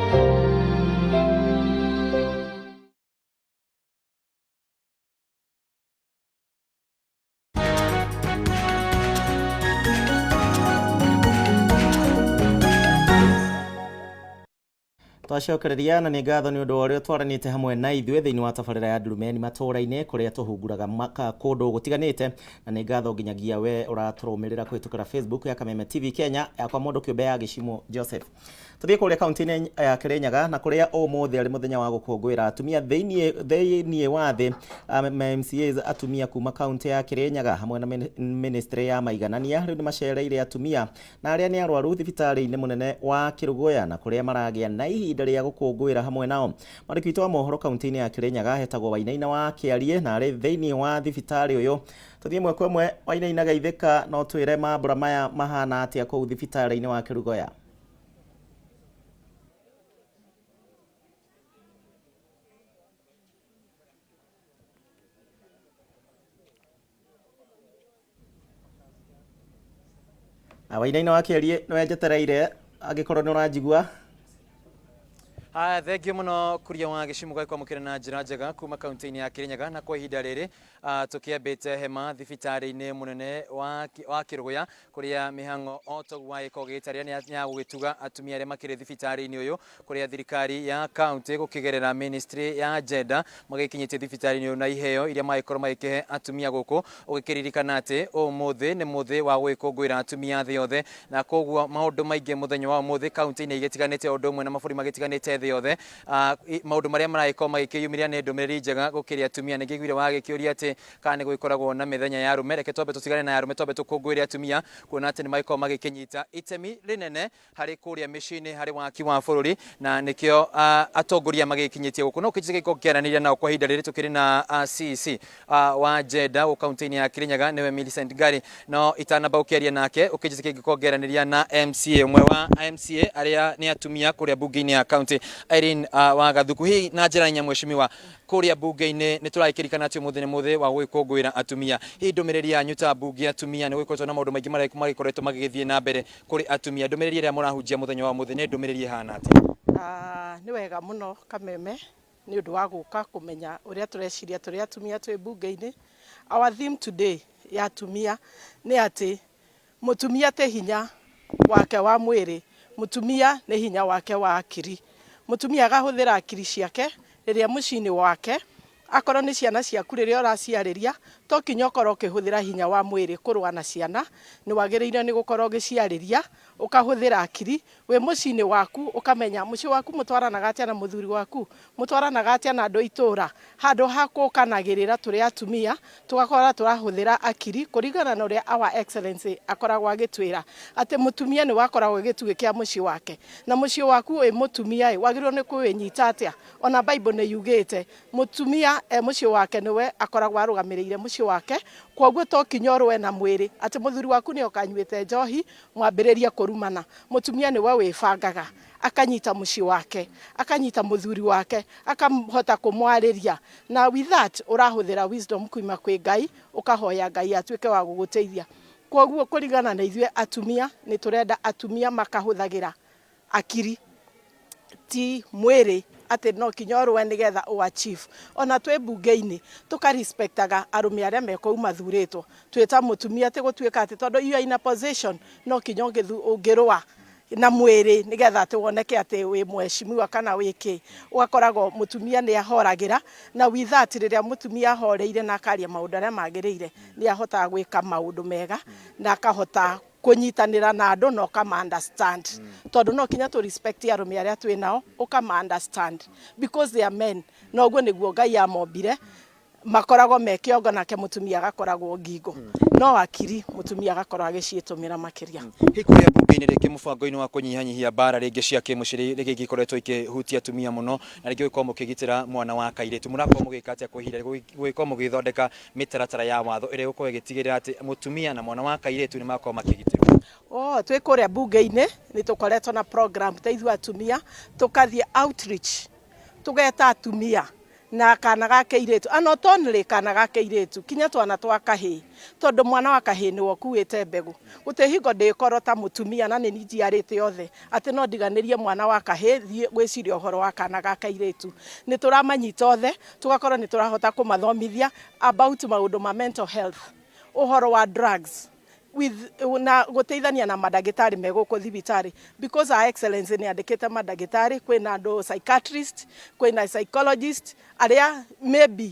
Twacokereria na nĩ ngatho nĩ ũndũ wa ũrĩa twaranĩte hamwe na ithuĩ thĩinĩ wa tabarĩra ya Ndurumeni matũũra-inĩ kũrĩa tũhunguraga kũndũ gũtiganĩte, na nĩ ngatho nginyagia we ũratũrũmĩrĩra kũhĩtũkĩra Facebook ya Kameme TV Kenya, yakwa mũndũ kĩũmbe ya Gĩcimo Joseph. Tũthiĩ kũrĩa kaunti-inĩ ya Kĩrĩnyaga na kũrĩa ũmũthĩ arĩ mũthenya wa gũkũngũĩra atumia thĩinĩ wa thĩ. MCAs atumia kuma kaunti ya Kĩrĩnyaga hamwe na ministry ya maiganania rĩu nĩ macereire atumia na arĩa nĩ arwaru thibitarĩ-inĩ mũnene wa Kĩrũgũya na kũrĩa maragĩa na ihinda rĩa gũkũngũĩra hamwe nao. Mwandĩki witũ wa mohoro kaunti-inĩ ya Kĩrĩnyaga hetagwo Wainaina wa Kĩarie na arĩ thĩinĩ wa thibitarĩ ũyũ. Tũthiĩ ĩmwe kwa ĩmwe. Wainaina, geithĩka, no twĩre mambura maya mahana atĩa kũu thibitarĩ-inĩ wa Kĩrũgũya? Wainaina wa Kĩarie, nĩwe njetereire angĩkorwo nĩ ũranjigua. Haya, thengio muno kuria wa gĩcimu gagĩkwamũkĩra na njĩra njega kuma kaunti-inĩ ya Kĩrĩnyaga, na kwa ihinda rĩrĩ tũkĩambĩte hema thibitarĩ-inĩ mũnene wa Kĩrũgũya kũrĩa mĩhang'o o toguo wagĩkorwo gĩgĩtarĩria nĩ ya gũgĩtuga atumia arĩa makĩrĩ thibitarĩ-inĩ ũyũ, kũrĩa thirikari ya kaunti gũkĩgerera ministry ya gender magĩkinyĩtie thibitarĩ-inĩ ũyũ na iheo iria magĩkorwo magĩkĩhe atumia gũkũ, ũgĩkĩririkana atĩ ũmũthĩ nĩ mũthĩ wa gũgĩkũngũĩra atumia thĩ yothe, na koguo maũndũ maingĩ mũthenya wa ũmũthĩ kaunti-inĩ igĩtiganĩte o ũndũ ũmwe na mabũrũri magĩtiganĩte thĩ yothe. Maũndũ marĩa maragĩkorwo magĩkĩyumĩria nĩ ndũmĩrĩri njega gũkĩrĩ atumia. Nĩ ngĩiguire wagĩkĩũria atĩ kana nĩ gũgĩkoragwo na mĩthenya ya arũme. Reke twambe tũtigane na ya arũme, twambe tũkũngũĩre atumia, kuona atĩ nĩ magĩkorwo magĩkĩnyita itemi rĩnene harĩ kũrĩa mĩciĩ-inĩ harĩ waki wa bũrũri, na nĩkĩo atongoria magĩkinyĩtie gũkũ. No kĩnjĩke gĩkorwo kĩaranĩria nao kwa ihinda rĩrĩ tũkĩrĩ na CEC wa gender gũkũ kaunti-inĩ ya Kĩrĩnyaga, nĩwe Millicent Ngari. No itanamba gũkĩaria nake, ũkĩnjĩke gĩkorwo ngĩaranĩria na MCA ũmwe wa MCA arĩa nĩ atumia kũrĩa bunge-inĩ ya kaunti, Irene wa Gathuku. Hihi na njĩra nya mheshimiwa, kũrĩa bunge-inĩ nĩ tũragĩkĩrikana atĩ ũmũthĩ nĩ mũthĩ wa gũgĩkũngũĩra atumia. Hihi ndũmĩrĩri yanyu ta mbunge atumia, nĩ gũgĩkoretwo na maũndũ maingĩ marĩa magĩkoretwo magĩgĩthiĩ na mbere kũrĩ atumia, ndũmĩrĩri ĩrĩa mũrahunjia mũthenya wa ũmũthĩ nĩ ndũmĩrĩri ĩhana atĩa? Nĩ wega mũno Kameme nĩ ũndũ wa gũka kũmenya ũrĩa tũreciria tũrĩ atumia twĩ mbunge-inĩ. Our theme today ya atumia nĩ atĩ mũtumia ti hinya wake wa mwĩrĩ, mũtumia nĩ hinya wake wa akiri. Mũtumia akahũthĩra akiri ciake rĩrĩa mũciĩ-inĩ wake, akorwo nĩ ciana ciaku rĩrĩa ũraciarĩria, to kinya ũkorwo ũkĩhũthĩra hinya wa mwĩrĩ kũrũa na ciana, nĩ wagĩrĩire nĩ gũkorwo ũgĩciarĩria, ũkahũthĩra akiri wĩ mũciĩ-inĩ waku, ũkamenya mũciĩ waku mũtwaranaga atĩa na mũthuri waku, mũtwaranaga atĩa na andũ a itũũra. Handũ ha kũkanagĩrĩra tũrĩ atumia, tũgakorwo tũrahũthĩra akiri kũringana na ũrĩa Our Excellency akoragwo agĩtwĩra atĩ mũtumia nĩ wakoragwo gĩtugĩ kĩa mũciĩ wake, na mũciĩ waku wĩ mũtumia ĩ wagĩrĩirwo nĩ kũwĩnyita atĩa. Ona Bible nĩ yugĩte mũtumia e mũciĩ wake nĩwe akoragwo arũgamĩrĩire mũciĩ wake, koguo to kinya ũrũe na mwĩrĩ atĩ mũthuri waku nĩ oka anyuĩte njohi mwambĩrĩrie kũrumana. Mũtumia nĩwe wĩbangaga, akanyita mũciĩ wake, akanyita mũthuri wake, akahota kũmwarĩria, na with that ũrahũthĩra wisdom kuma kwĩ Ngai, ũkahoya Ngai atuĩke wa gũgũteithia. Koguo kũringana na ithuĩ atumia, nĩ tũrenda atumia makahũthagĩra akiri. Ti mwĩrĩ atĩ no kinya ũrũe nĩgetha ũ achieve. Ona twĩ mbunge-inĩ tũka respectaga arũme arĩa me kũu mathurĩtwo. Twĩ ta mũtumia ti gũtuĩka atĩ tondũ you are in a position no kinya ũngĩrũa na mwĩrĩ nĩgetha atĩ woneke atĩ wĩ mheshimiwa kana wĩ kĩ. Ũgakoragwo mũtumia nĩ ahoragĩra na with that rĩrĩa mũtumia ahoreire na akaria maũndũ arĩa magĩrĩire nĩ ahotaga gwĩka maũndũ mega na akahota kũnyitanĩra na andũ na ũkama understand. Tondũ no kinya tũ respect arũme arĩa twĩ nao, ũkama understand because they are men. Na ũguo nĩguo Ngai amombire, makoragwo me kĩongo nake mũtumia agakoragwo ngingo. No akiri mũtumia agakorwo agĩciĩtũmĩra makĩria. Hihi kũrĩa mbunge-inĩ rĩngĩ mũbango-inĩ wa kũnyihanyihia mbara rĩngĩ cia kĩmũciĩ rĩngĩ ingĩ ikoretwo ikĩhutia atumia mũno na rĩngĩ gũkorwo mũkĩgitĩra mwana wa kairĩtu, mũrakorwo mũgĩka atĩa kwa ihinda gũgĩkorwo mũgĩthondeka mĩtaratara ya watho ĩrĩa ĩgũkorwo ĩgĩtigĩrĩra atĩ mũtumia na mwana wa kairĩtu nĩ makorwo makĩgitĩrwo? Oh, twĩ kũrĩa mbunge-inĩ nĩ tũkoretwo na program ta ithuĩ atumia tũkathiĩ outreach tũgeta atumia na kana ga kĩirĩtu, and not only kana ga kĩirĩtu, kinya twana twa kahĩĩ, tondũ mwana wa kahĩĩ nĩwe ũkuĩte mbegũ. Gũtirĩ hingo ndĩkorwo ta mũtumia na nĩ niĩ njiarĩte othe atĩ no ndiganĩrie mwana wa kahĩĩ thiĩ gwĩciria ũhoro wa kana ga kairĩtu. Nĩ tũramanyita othe tũgakorwo nĩ tũrahota kũmathomithia about maũndũ ma mental health, ũhoro wa drugs with, na gũteithania na mandagĩtarĩ me gũkũ thibitarĩ because Her Excellency nĩ andĩkĩte mandagĩtarĩ, kwĩna andũ psychiatrist, kwĩna psychologist arĩa maybe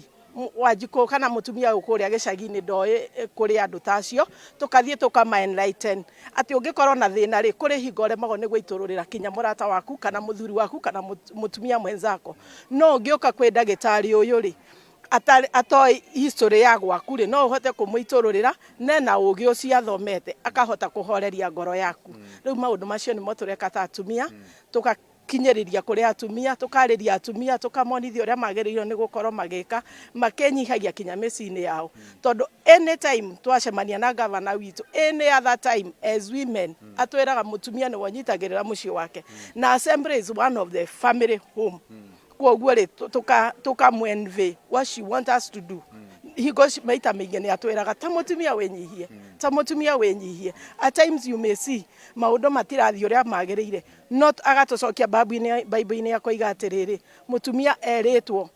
Wanjikũ kana mũtumia ũyũ kũrĩa gĩcagi-inĩ ndoĩ kũrĩ andũ ta acio, tũkathiĩ tũkama enlighten atĩ ũngĩkorwo na thĩna rĩ, kũrĩ hingo ũremagwo nĩ gũitũrũrĩra kinya mũrata waku kana mũthuri waku kana mũtumia mwenzako, no ũngĩũka kwĩ ndagĩtarĩ ũyũ rĩ, atoĩ history ya gwaku rĩ, no ũhote kũmũitũrũrĩra na ena ũgĩ ũcio athomete akahota kũhoreria ngoro yaku. Rĩu maũndũ macio nĩmo tũreka ta atumia, tũgakinyĩrĩria kũrĩ atumia, tũkarĩria atumia, tũkamonithia ũrĩa magĩrĩirwo nĩ gũkorwo magĩka, makenyihagia kinya mĩciĩ-inĩ yao. Tondũ anytime twacemania na gavana witũ, any other time as women, atwĩraga mũtumia nĩwe ũnyitagĩrĩra mũciĩ wake. Na assembly is one of the family home. Kwoguo rĩ, tũkamũ envy what she want us to do. Hingo maita maingĩ nĩ atwĩraga ta mũtumia wĩnyihie, ta mũtumia wĩnyihie. At times you may see maũndũ matirathiĩ ũrĩa magĩrĩire, no agatũcokia Bible-inĩ akoiga atĩrĩrĩ, mũtumia erĩtwo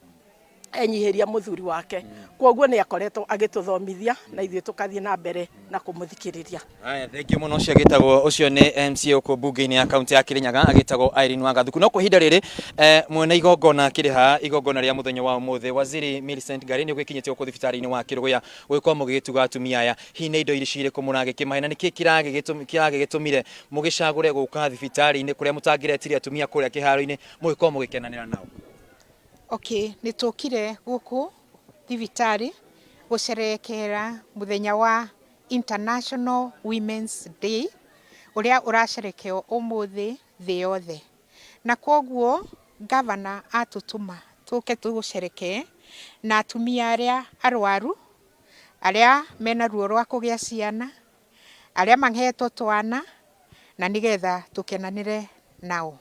enyihĩria mũthuri wake. Kwoguo nĩ akoretwo agĩtũthomithia na ithuĩ tũkathiĩ na mbere na kũmũthikĩrĩria. Haya, thank you mũno. Ũcio agĩtagwo, ũcio nĩ MCA gũkũ mbunge-inĩ ya kaunti ya Kirinyaga agĩtagwo Irene Wangathuku. No kwa ihinda rĩrĩ mwene igongona akĩrĩ haha, igongona rĩa mũthenya wa ũmũthĩ, Waziri Millicent Ngari nĩ ũgĩkinyĩte gũkũ thibitarĩ-inĩ wa Kĩrũgũya gũgĩkorwo mũgĩgĩtuga atumia aya. Hihi nĩ indo irĩkũ mũragĩkĩmahe na nĩkĩ kĩragĩgĩtũmire mũgĩcagũre gũka thibitarĩ-inĩ kũrĩa mũtangĩretirie atumia kũrĩa kĩharo-inĩ mũgĩkorwo mũgĩkenanĩra nao? Okay, nĩ tũkire gũkũ thibitarĩ gũcerekera mũthenya wa International Women's Day ũrĩa ũracerekeo ũmũthĩ thĩ yothe. Na kwoguo gavana atũtũma tũke tũgũcerekee na atumia arĩa arwaru, arĩa mena ruo rwa kũgĩa ciana, arĩa mahetwo twana, na nĩgetha tũkenanĩre nao.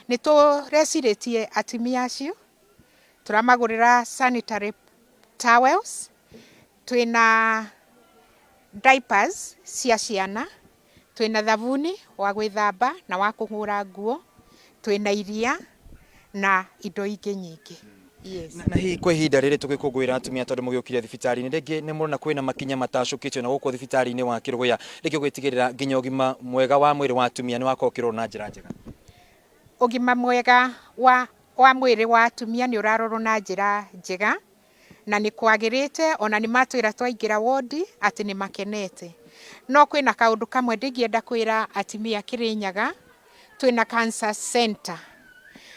Nĩ tũrecirĩtie atumia acio, tũramagũrĩra sanitary towels, twĩna diapers cia ciana, twĩna thabuni wa gwĩthamba na wa kũhũra nguo, twĩna iria na indo ingĩ nyingĩ. Yes. Na hihi kwa ihinda rĩrĩ tũgĩkũngũĩra atumia tondũ mũgĩũkire thibitarĩ-inĩ rĩngĩ nĩ mũrona kwĩna makinya matacũkĩtio na gũkũ thibitarĩ-inĩ wa Kĩrũgũya rĩngĩ gũgĩtigĩrĩra nginya ũgima mwega wa mwĩrĩ wa atumia nĩ wakorwo ũkĩrorwo na njĩra njega? Ũgima mwega wa mwĩrĩ wa atumia nĩ ũrarorwo na njĩra njega na nĩ kwagĩrĩte, ona nĩ matwĩra twaingĩra wondi atĩ nĩ makenete. No kwĩna kaũndũ kamwe ndingĩenda kwĩra atumia Kĩrĩnyaga, twĩna cancer center.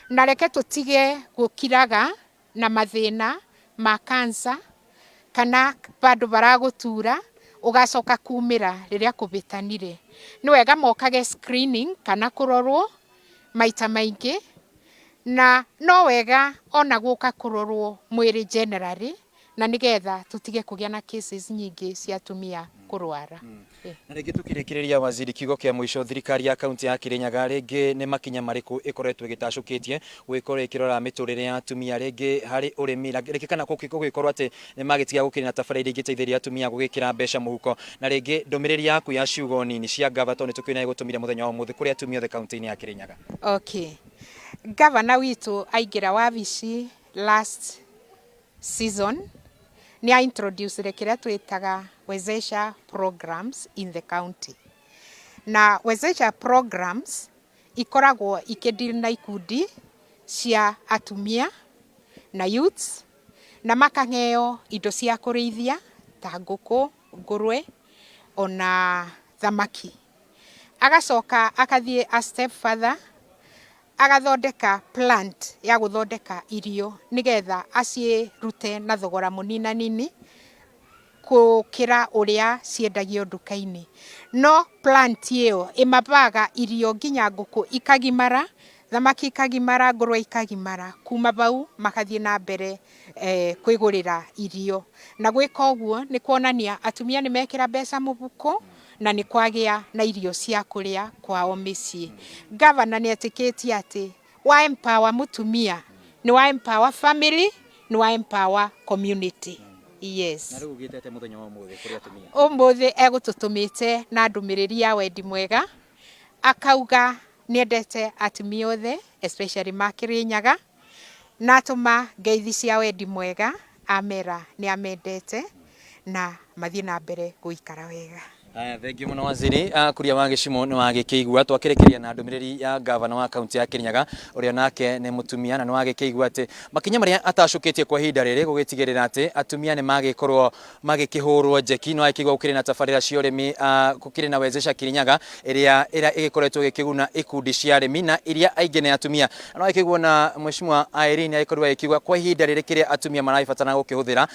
Na reke tũtige gũkiraga na mathĩna ma cancer kana bandũ baragũtura ũgacoka kumĩra rĩrĩa kũbĩtanire. Nĩ wega mokage screening kana kũrorwo maita maingĩ, na no wega ona gũka kũrorwo mwĩrĩ generally, na nĩgetha tũtige kũgĩa na cases nyingĩ cia atumia kũrwara. Na rĩngĩ tũkĩrĩkĩrĩria waziri, kiugo kĩa mũico, thirikari ya kaunti ya Kirinyaga rĩngĩ nĩ makinya marĩkũ ĩkoretwo ĩgĩtacũkĩtie gũgĩkorwo ĩkĩrora mĩtũrĩre ya atumia rĩngĩ harĩ ũrĩmi, na rĩngĩ kana gũgĩkorwo atĩ nĩ magĩtiga gũkĩrĩ na tabarĩra iria ingĩteithĩrĩria atumia gũgĩkĩra mbeca mũhuko, na rĩngĩ ndũmĩrĩri yaku ya ciugo nini cia ngava tondũ nĩ tũkĩũĩ nĩ agĩgũtũmire mũthenya wa ũmũthĩ kũrĩ atumia othe kaunti-inĩ ya Kirinyaga? Okay. Gavana witũ aingĩra wabici last season nĩ a introduce kĩrĩa twĩtaga Wezesha programs in the county. Na Wezesha programs ikoragwo ikĩdeal na ikundi cia atumia na youths na makaheo indo cia kũrĩithia ta ngũkũ, ngũrwe ona thamaki. Agacoka akathiĩ a step further agathondeka plant ya gũthondeka irio nĩgetha acirute na thogora mũninanini gũkĩra ũrĩa ciendagio nduka-inĩ. No plant ĩyo ĩmabaga irio nginya ngũkũ ikagimara, thamaki ikagimara, ngũrwe ikagimara. Kuma bau magathiĩ na mbere kwĩgũrĩra irio. Na gwĩka ũguo nĩ kuonania atumia nĩ mekĩra mbeca mũhuko na nĩ kwagĩa na irio cia kũrĩa kwao mĩciĩ. Gavana nĩ etĩkĩtie atĩ wa empower mũtumia nĩ wa empower family, nĩ wa empower community. Yes. Na rĩu ugĩte atĩa mũthenya wa ũmũthĩ kũrĩ atumia? Ũmũthĩ egũtũtũmĩte na ndũmĩrĩri ya wendi mwega, akauga nĩendete atumia othe especially ma Kĩrĩnyaga, na atũma ngeithi cia wendi mwega, amera nĩ amendete na mathiĩ na mbere gũikara wega. Haya, thengiũ mũno waziri. Kuria wa Gĩcimo nĩ wagĩkĩigua twakĩrĩkĩria na ndũmĩrĩri ya gavana wa kaunti ya Kirinyaga ũrĩa nake nĩ mũtumia, na nĩ wagĩkĩigua atĩ makinya marĩa atacũkĩtie kwa ihinda rĩrĩ gũgĩtigĩrĩra atĩ atumia nĩ magĩkorwo magĩkĩhũrwo njeki. Nĩ wagĩkĩigua gũkĩrĩ na tabarĩra cia ũrĩmi, gũkĩrĩ na Wezesha Kirinyaga ĩrĩa ĩgĩkoretwo ĩgĩkĩguna ikundi cia arĩmi na iria aingĩ nĩ atumia. Na nĩ wagĩkĩigua na Mheshimiwa Irene agĩkorirwo agĩkiuga kwa ihinda rĩrĩ kĩrĩa atumia maragĩbatara gũkĩhũthĩra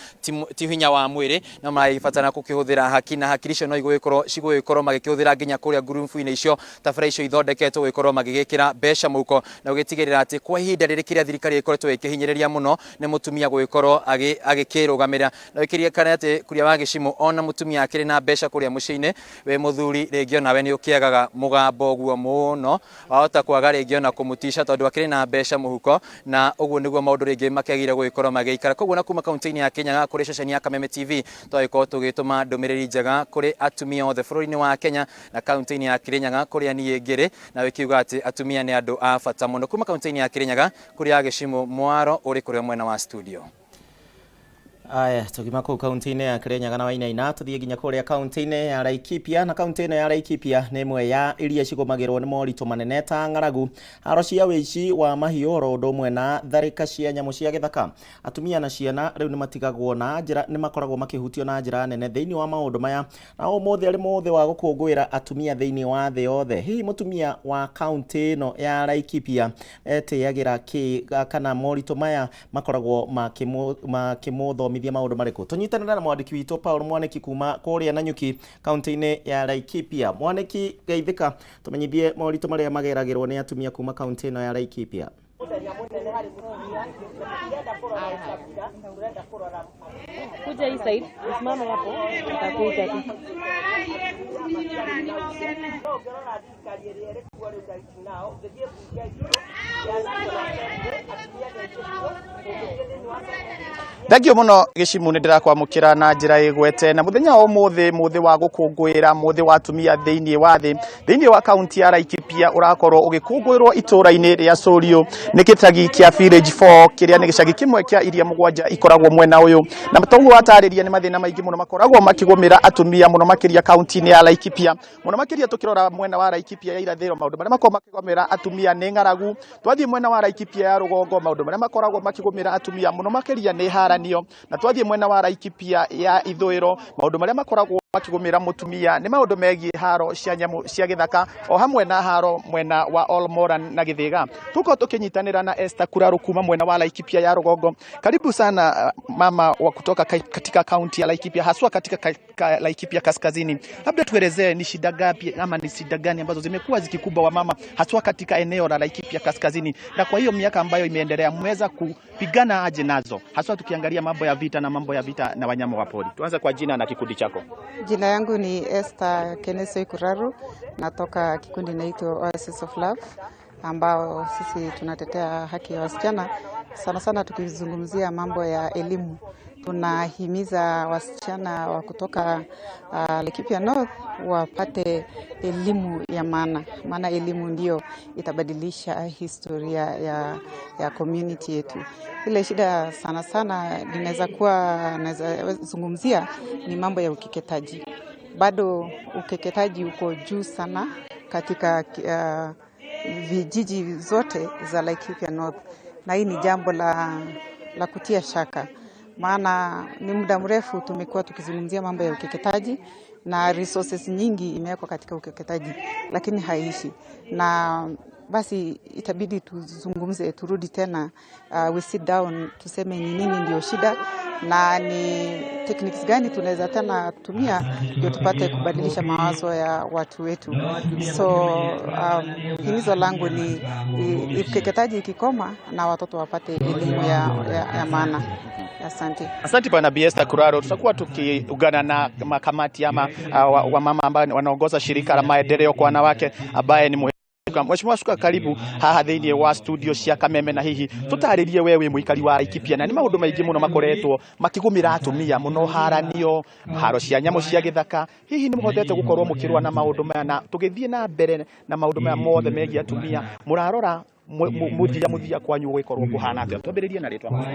ti hinya wa mwĩrĩ, no maragĩbatara gũkĩhũthĩra haki, na hakiri icio no cigũgĩkorwo magĩkĩhũthĩra nginya kũrĩa ngurubu-inĩ icio tabarĩra icio ithondeketwo gũgĩkorwo magĩgĩkĩra mbeca mũhuko na gũgĩtigĩrĩra atĩ kwa ihinda rĩrĩ kĩrĩa thirikari ĩkoretwo ĩkĩhinyĩrĩria mũno nĩ mũtumia gũgĩkorwo agĩkĩrũgamĩrĩra. Na gũkĩririkana atĩ Kuria wa Gĩcimo ona mũtumia akĩrĩ na mbeca kũrĩa mũciĩ-inĩ, wĩ mũthuri rĩngĩ onawe nĩ ũkĩagaga mũgambo ũguo mũno, wahota kwaga rĩngĩ ona kũmũtica tondũ akĩrĩ na mbeca mũhuko, na ũguo nĩguo maũndũ rĩngĩ makĩagĩrĩire gũgĩkorwo magĩikara. Koguo na kuma kaunti-inĩ ya Kirinyaga kũrĩ ceceni ya Kameme TV twagĩkorwo tũgĩtũma ndũmĩrĩri njega kũrĩ atumia othe bũrũri-inĩ wa Kenya na kaunti-inĩ ya Kirinyaga kũrĩa niĩ ngĩrĩ, na gĩkiuga atĩ atumia nĩ andũ a bata mũno. Kuma kaunti-inĩ ya Kirinyaga kũrĩa Gĩcimo mwaro ũrĩ kũrĩa mwena wa studio. Aya, tũgima kũu kaunti-inĩ ya Kirinyaga na Wainaina tũthiĩ nginya kũrĩa kaunti-inĩ ya Laikipia. Na kaunti ĩno ya Laikipia nĩ ĩmwe ya iria cigũmagĩrwo nĩ moritũ manene ta ng'aragu, haro cia wĩici wa mahiũ oro ũndũ ũmwe na tharĩka cia nyamũ cia gĩthaka. Atumia na ciana rĩu nĩ matigagwo na njĩra, nĩ makoragwo makĩhutio na njĩra nene thĩinĩ wa maũndũ maya. Na ũmũthĩ arĩ mũthĩ wa gũkũngũĩra atumia thĩinĩ wa thĩ yothe. Hihi mũtumia wa kaunti ĩno ya Laikipia etĩagĩra kĩ, kana moritũ maya makoragwo makĩmũthomithia maũndũ marĩkũ? Tũnyitanĩre na mwandĩki witũ Paul Mwaniki kuma kũrĩa Nanyuki kaunti-inĩ ya Laikipia. Mwaniki, geithĩka, tũmenyithie moritũ marĩa mageragĩrwo nĩ atumia kuma kaunti ĩno ya Laikipia. Kuja hii side, usimame hapo, nitakuita tu. Thengio muno Gĩcimu, nĩ ndĩrakwamũkĩra na njĩra ĩgwete na mũthenya wa ũmũthĩ, mũthĩ wa gũkũngũĩra mũthĩ wa atumia thĩinĩ wa thĩ, thĩinĩ wa kaunti ya Laikipia ũrakorwo ũgĩkũngũĩrwo itũũra-inĩ rĩa Sũriũ nĩ gĩcagi kĩa Village 4 kĩrĩa nĩ gĩcagi kĩmwe kĩa iria mũgwanja ikoragwo mwena ũyũ, na toguo watarĩria nĩ mathĩna maingĩ mũno makoragwo makĩgũmĩra atumia mũno makĩria kaunti-inĩ ya Laikipia, mũno makĩria tũkĩrora mwena wa Laikipia ya irathĩro maũndũ marĩa makoragwo makĩgũmĩra atumia nĩ ng'aragu. Twathiĩ mwena wa Laikipia ya rũgongo maũndũ marĩa makoragwo makĩgũmĩra atumia mũno makĩria nĩ haranio, na twathiĩ mwena wa Laikipia ya ithũĩro maũndũ marĩa makoragwo makĩgũmĩra mũtumia nĩ maũndũ megiĩ haro cia nyamũ cia gĩthaka o hamwe na haro mwena wa Olmoran na Gĩthĩga. Tuko tũkĩnyitanĩra na Esther Kuraru kuma mwena wa Laikipia ya rũgongo. Karibu sana mama wa kutoka katika kaunti ya Laikipia, haswa katika Laikipia kaskazini. Labda tuelezee ni shida gapi ama ni shida gani ambazo zimekuwa zikikuba wamama haswa katika eneo la Laikipia kaskazini, na kwa hiyo miaka ambayo imeendelea mmeweza kupigana aje nazo, haswa tukiangalia mambo ya vita na mambo ya vita na wanyama wa pori. Tuanze kwa jina na kikundi chako. Jina yangu ni Esther Kenesoi Kuraru, natoka kikundi naitwa Oasis of Love, ambao sisi tunatetea haki ya wasichana sana sana tukizungumzia mambo ya elimu. Tunahimiza wasichana wa kutoka Laikipia North wapate elimu ya maana, maana elimu ndio itabadilisha historia ya community yetu. Ile shida sana sana ninaweza kuwa naweza zungumzia ni mambo ya ukeketaji. Bado ukeketaji uko juu sana katika vijiji zote za Laikipia North, na hii ni jambo la kutia shaka, maana ni muda mrefu tumekuwa tukizungumzia mambo ya ukeketaji na resources nyingi imewekwa katika ukeketaji, lakini haiishi. Na basi itabidi tuzungumze, turudi tena, we sit down tuseme ni nini ndio shida na ni techniques gani tunaweza tena kutumia ndio tupate kubadilisha mawazo ya watu wetu. So himizo langu ni ukeketaji ikikoma na watoto wapate elimu ya maana. Asante. Asante Bwana Bi Esther Kuraro. Tutakuwa tukiungana na makamati ama wamama ambao wanaongoza shirika la maendeleo kwa wanawake ambaye ni Mheshimiwa Shuka, karibu haha thiini wa studio cia Kameme na hihi tutaririe we wi muikari wa Laikipia na ni maundu maingi muno makoretwo makigumira atumia muno haranio haro cia nyamu cia githaka. Hihi ni muhotete gukorwo mukirwa na maundu maya na tugithie na mbere na maundu maya mothe megie atumia murarora muthia kwanyu gwikorwo kuhana atia? Twambiririe na ritwa.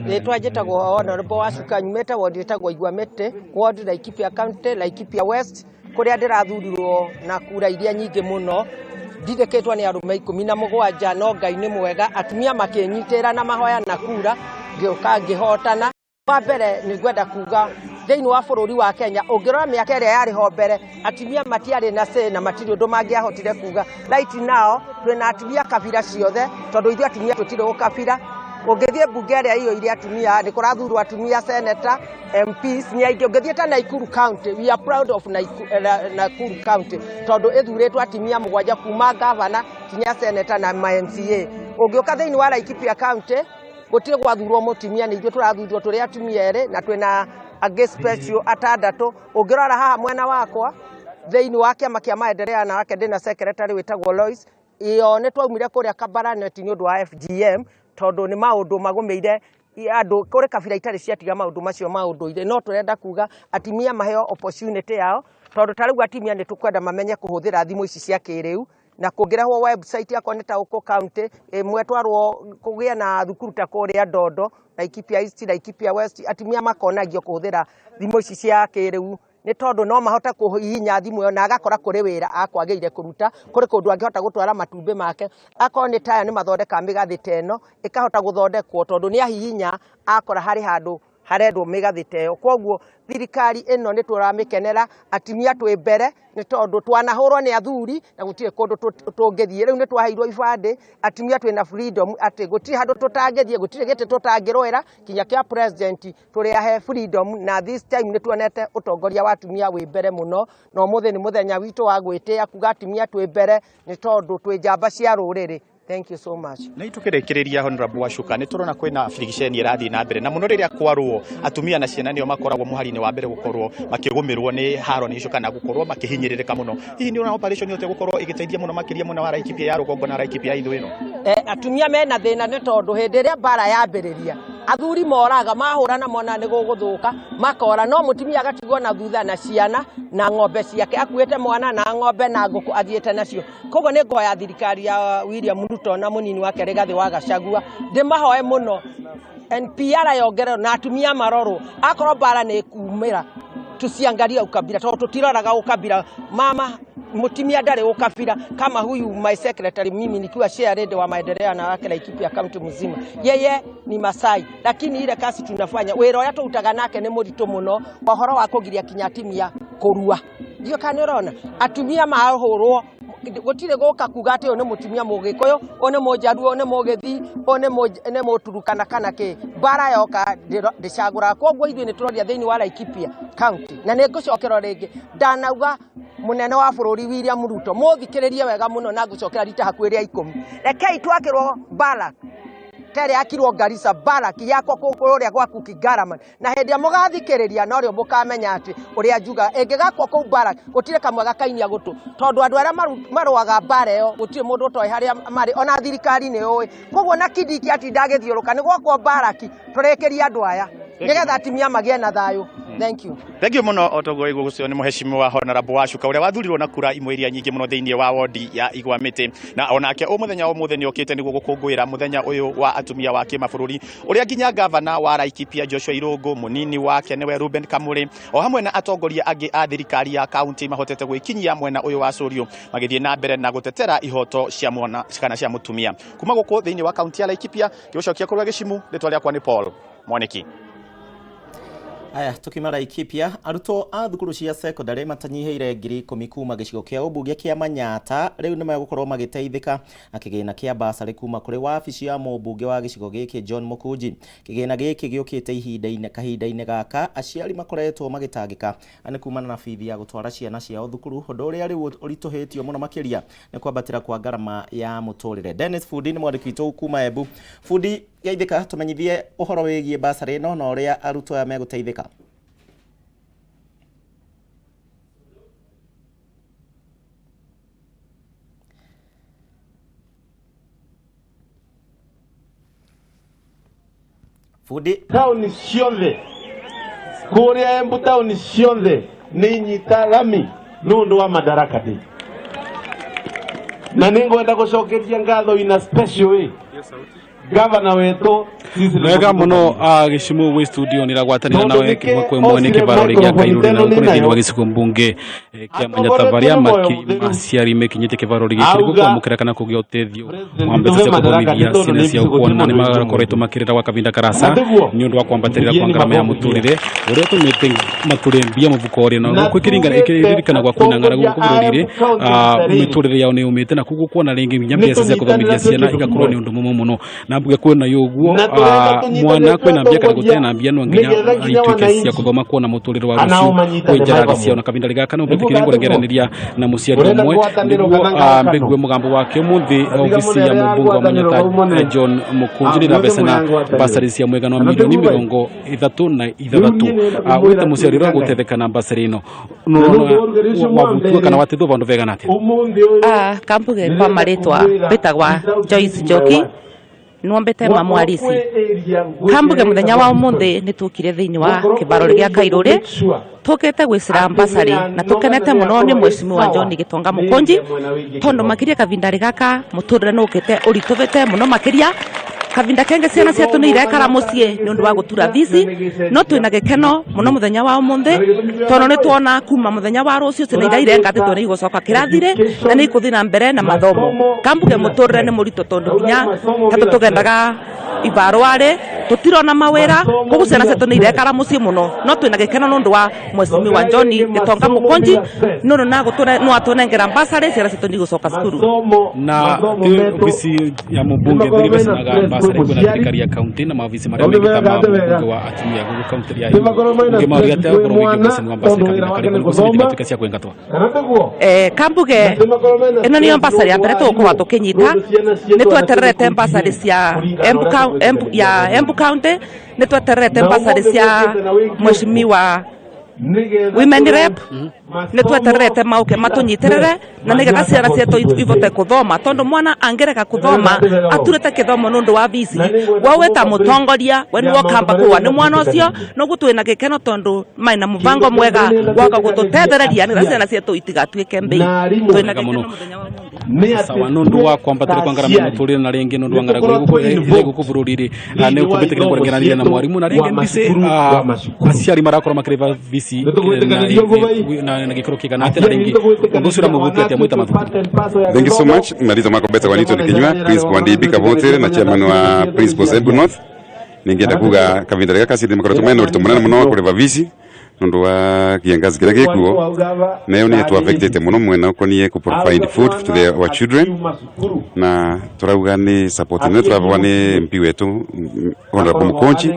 Ritwa njitagwo Honorable Wacuka, nyumite ward itagwo Igwamete ward, Laikipia County, Laikipia West, kuria ndirathurirwo na kura iria nyingi muno. Ndindĩkĩtwo nĩ arũme 17, no Ngai nĩ mwega, atumia makĩnyitĩra na mahoya na kura, ngĩũka ngĩhotana. Wa mbere nĩ ngwenda kuga thĩinĩ wa bũrũri wa Kenya, ũngĩrora mĩaka ĩrĩa yarĩ ho mbere, atumia matiarĩ na say na matirĩ ũndũ mangĩahotire kuga. Right now twĩna atumia kabira ciothe, tondũ ithuĩ atumia tũtirĩ ũkabira. Ũngĩthiĩ mbunge ĩrĩa iyũire atumia, nĩ kũrathurwo atumia senator, MPs nĩ aingĩ. Ũngĩthiĩ ta Nakuru County, we are proud of Nakuru County tondũ ĩthurĩtwo atumia 7 kuma governor kinya senator na ma MCA. Ũngĩũka thĩinĩ wa Laikipia County, gũtirĩ gwathurwo mũtumia, nĩ ithuĩ tũrathurwo tũrĩ atumia 2 na twĩna angĩ special 6. Ũngĩrora haha mwena wakwa thĩinĩ wa kĩama kĩa maendeleo ya wanawake ndĩna secretary wĩtagwo Lois. Iyo nĩ twaumire kũrĩa Kabarnet nĩ ũndũ wa FGM, tondũ nĩ maũndũ magũmĩire andũ kũrĩ kabira itarĩ ciatiga maũndũ macio ma ũndũire. No tũrenda kuga atumia maheo opportunity yao, tondũ ta rĩu atumia nĩ tũkwenda mamenye kũhũthĩra thimũ ici cia kĩrĩu, na kũngĩrehwo website yakwa nĩ ta ũkũ county ĩmwe twarwo kũgĩa na thukuru ta kũrĩa Ndondo, Laikipia East, Laikipia West, atumia makonagio kũhũthĩra thimũ ici cia kĩrĩu nĩ tondũ no mahote kũhihinya thimũ ĩyo na agakora kũrĩ wĩra akwagĩire kũruta, kũrĩ kũndũ angĩhota gũtwara matumbĩ make. Akorwo nĩ taya nĩ mathondekaga mĩgathĩ ta ĩno ĩkahota gũthondekwo, tondũ nĩ ahihinya akora harĩ handũ harendwo mĩgathĩ ta ĩyo. Kwoguo thirikari ĩno nĩ tũramĩkenera, atumia twĩ mbere nĩ tondũ twanahũrwo nĩ athuri na gũtirĩ kũndũ tũngĩthiĩ. Rĩu nĩ twaheirwo ibandĩ, atumia twĩna freedom atĩ gũtirĩ handũ tũtangĩthiĩ, gũtirĩ gĩtĩ tũtangĩrũĩra kinya kĩa president, tũrĩ ahe freedom. Na this time nĩ tuonete ũtongoria wa atumia wĩ mbere mũno, na ũmũthĩ nĩ mũthenya witũ wa gwĩtĩa kuga atumia twĩ mbere nĩ tondũ twĩ njamba cia rũrĩrĩ. Thank you so much. Na itukĩrĩkĩrĩria Honorable Wacuka, nĩ tũrona kwĩna frictioni ĩrathiĩ na mbere na mũno rĩrĩa kwarũo atumia na ciana nĩo makoragwo mũhari-inĩ wa mbere gũkorwo makĩgũmĩrwo nĩ haro icio kana gũkorwo makĩhinyĩrĩrĩka mũno. Hihi nĩ ũrona operation ĩyo gũkorwo ĩgĩteithia mũno makĩria mũno wa Laikipia ya rũgongo na Laikipia ya ithũĩro? Atumia mena thĩna nĩ tondũ hĩndĩ ĩrĩa mbara yambĩrĩria athuri moraga, mahũrana mona nĩ gũgũthũka makora, no mũtumia agatigwo na thutha na ciana na ng'ombe ciake, akuĩte mwana na ng'ombe na ngũkũ athiĩte nacio. Koguo nĩ ngoya thirikari ya William Ruto na mũnini wake Rigathĩ wa Gachagua ndĩmahoe mũno NPR yongererwo na atumia marorwo, akorwo mbara nĩ ĩkumĩra tusiangalie ukabila, tondũ tũtiroraga ukabila. Mama mutimia ndarĩ ukabila kama huyu my secretary, mimi nikiwa chair wa maendeleo ya wanawake Laikipia County mzima, yeye ni Masai, lakini ile kazi tunafanya wĩra ũrĩa tũrutaga nake nĩ mũritũ mũno, ũhoro wa kũgiria kinya atumia kũrua. Ndiũ kana nĩ ũrona atumia mahũrwo, gũtirĩ gũka kuga atĩ ũyũ nĩ mũtumia mũgĩkũyũ, ũyũ nĩ mũnjaruo, ũyũ nĩ mũgĩthii, ũyũ nĩ mũturukana kana kĩ. Mbara yoka ndĩcagũraga. Koguo ithuĩ nĩ tũroria thĩinĩ wa Laikipia County, na nĩ ngũcokera rĩngĩ, ndanauga mũnene wa bũrũri William Ruto mũthikĩrĩrie wega mũno, na ngũcokera rita hakuhĩ rĩa 10. Rekei twakĩrwo mbara Tere yakirwo Garissa Barrack yakwo kũrĩa gwaku Kigaraman, na hĩndĩ ĩrĩa mũgathikĩrĩria norĩo mũkamenya atĩ ũrĩa njuga ĩngĩgakwo kũu Barrack gũtirĩ kamwe gakainia gũtũ, tondũ andũ arĩa marũaga mbara ĩyo gũtirĩ mũndũ ũtoĩ harĩa marĩ, ona thirikari nĩ yũĩ. Koguo na Kindiki atinda agĩthiũrũka nĩ gwakwo Barrack tũrĩkĩrie andũ aya nĩgetha atumia magĩe na thayũ. Thank you. Thank you muno otogo igwo gucio ni muheshimiwa Honorable Wacuka uria wathurirwo na kura imwe iria nyingi muno thiini wa wodi ya Igwamiti, na onake umuthenya umuthi ni okite niguo gukungwira muthenya uyu wa atumia wa kimabũrũri uria nginya gavana wa Laikipia Joshua Irungu, munini wake niwe Ruben Kamuri, o hamwe na atongoria angi a thirikari ya kaunti mahotete gwikinyia mwena uyu wa Curio magithie na mbere na gutetera ihoto cia mwana kana cia mutumia kuma guku thiini wa kaunti ya Laikipia. Gicokia kurwa Gĩcimu, rĩtwa rĩakwa nĩ Paul Mwaniki. Aya, tukiuma Laikipia, arutwo a thukuru cia secondary matanyihiire 10,000 kuma gĩcigo kĩa ũmbunge kĩa Manyata rĩu nĩ megũkorwo magĩteithĩka na kĩgĩna kĩa basarĩ kuma kũrĩ wabici ya mũmbunge wa gĩcigo gĩkĩ John Mũkunji. Kĩgĩna gĩkĩ gĩũkĩte kahinda-inĩ gaka aciari makoretwo magĩtangĩka nĩ kumana na bithi ya gũtwara ciana ciao thukuru, ũndũ ũrĩa rĩu ũritũhĩtio mũno makĩria nĩ kwambatĩra kwa ngarama ya mũtũrĩre. Dennis Fundi nĩ mwandĩki witũ kuma Embu. Fundi, geithĩka, tũmenyithie ũhoro wĩgiĩ basarĩ ĩno na ũrĩa arutwo aya megũteithĩka. Fundi, tauni ciothe kuria Embu, tauni ciothe ni nyita rami nundu wa Madaraka Day, na ningwenda gucokeria ngatho ina special way gavana wetu wega muno. Gĩcimu wĩ studio nĩragwatanĩra nawe kĩmwe kwa ĩmwe nĩ kĩbaro gĩa Kairũri na gũkũ thĩinĩ wa gĩcigo mbunge kĩa Manyata barĩa aciari mekinyĩtie kĩbaro gĩkĩ nĩguo kwamũkĩra kana kũgĩa ũteithio wa mbeca cia gũthomithia ciana ciao, kuona nĩ makoretwo makĩrĩra gwa kahinda karasa nĩ ũndũ wa kwambatĩrĩra kwa ngarama ya mũtũrĩre ũrĩa ũtũmĩte matũre mbia mũbuko-rĩ, na gũkũ ĩkĩririkana gwa kwĩna ng'aragu gũkũ bũrũri-inĩ, mĩtũrĩre yao nĩ yũmĩte, na koguo kuona rĩngĩ nginya mbeca cia gũthomithia ciana igakorwo nĩ ũndũ mũmũ mũno, na mbuge kwĩna ũguo mwana kwĩna mbia kana gũtarĩ na mbia no nginya ituĩke cia gũthoma kuona mũtũrĩre wa rũciũ kwĩ njarari ciao. Na kahinda gaka no mbĩtĩkĩrie ngũregeranĩria na mũciari ũmwe nĩguo mbĩgue mũgambo wake. Ũmũthĩ obici ya mũmbunge wa Manyata John Mũkũnji nĩ ĩrabecana basarĩ cia mũigana wa milioni 36. Wĩta mũciari ũrĩa gũteithĩka na basarĩ ĩno, wabutua kana wateithwo vandũ vegana atĩa? Kambuge kwa marĩtwa mbĩtagwa Joyce Njoki, nwombete mamwarisi. Kambuge muthenya wa umuthi ni tukire thiini wa kibaro gĩa Kairũri tukite gwicira basarĩ na tukenete muno ni mweshimiwa John Gitonga Mũkũnji, tondu makiria kavinda gaka muturire nukite urituvite muno makiria kavinda kenge ciana cietu ni irekara mucii ni undu wa gutura vici, no twina gikeno muno muthenya wa umuthi tondu ni tuona kuma muthenya wa rucio ciana iria irengatitwo ni igucoka kirathire na ni ikuthii na mbere na mathomo. Kambuge muturire ni murito tondu nginya tatu tugendaga ibarware tutirona mawira, koguo ciana cietu ni irekara mucii muno, no twina gikeno nundu wa mweshimiwa John Gitonga Mũkũnji nundu no atunengera basarĩ ciana cietu ni igucoka cukuru. Na ofisi ya mũmbunge thiribecanaga basarĩ kwĩna thirikari ya kaunti na maofisi marĩa mengĩ ta ma mũmbunge wa atumia gũkũ kaunti ya ũngĩmaũria atĩa ũhoro wĩgiĩ ũbecani wa basarĩ kahinda karĩa nĩguo ciana itigatuĩke cia kũingatwo? Kambuge ĩno nĩyo basarĩ ya mbere tũgũkorwo tũkĩnyita, nĩ twetererete basarĩ cia ya Embu County, nĩ twetererete basarĩ cia mweshimiwa Women Rep, nĩ twetererete mauke matũnyitĩrĩre na nĩgetha ciana cietu ivote kũthoma, tondu mwana angĩrega kũthoma aturĩte kĩthomo nĩ ũndũ wa vici, we wĩta mũtongoria we nĩwe ũkamba kũa nĩ mwana ũcio. Noguo twĩna gĩkeno tondu maina mũbango mwega woka gũtũtethereria nĩgetha ciana cietu itigatuĩke mbei. Twĩna gĩkeno mũthenya wa sawa nundu wa kwambatĩra kwa ngarama ya mũtũrĩre na rĩngĩ nundu wa ng'aragu gũkũ bũrũri-inĩ nĩ ũkũmbĩtĩkĩra kũregeranĩria na mwarimu na rĩngĩ mbici aciari marakorwo makĩrĩba vici na gĩkĩro kĩigana atĩa, na rĩngĩ ũndũ ũcio ũramũhutia atĩa mwĩta mathukuru? Thank you so much. Marito mako beta kwa Newton Kinyua, principal wa DB Kabotere na chairman wa Principals Embu North. Ningienda kuga kavinda gaka cindi makoretwo mena ũritũ mũnene mũno wa kũrĩba vici nundu wa kiangazi kĩrĩa gĩkuo, nayo nĩ ĩtũ affectete mũno mwena ũkoniĩ kũ provide food to our children, na tũrauga nĩ support nene tũrahewa nĩ MP wetu Honorable Mũkũnji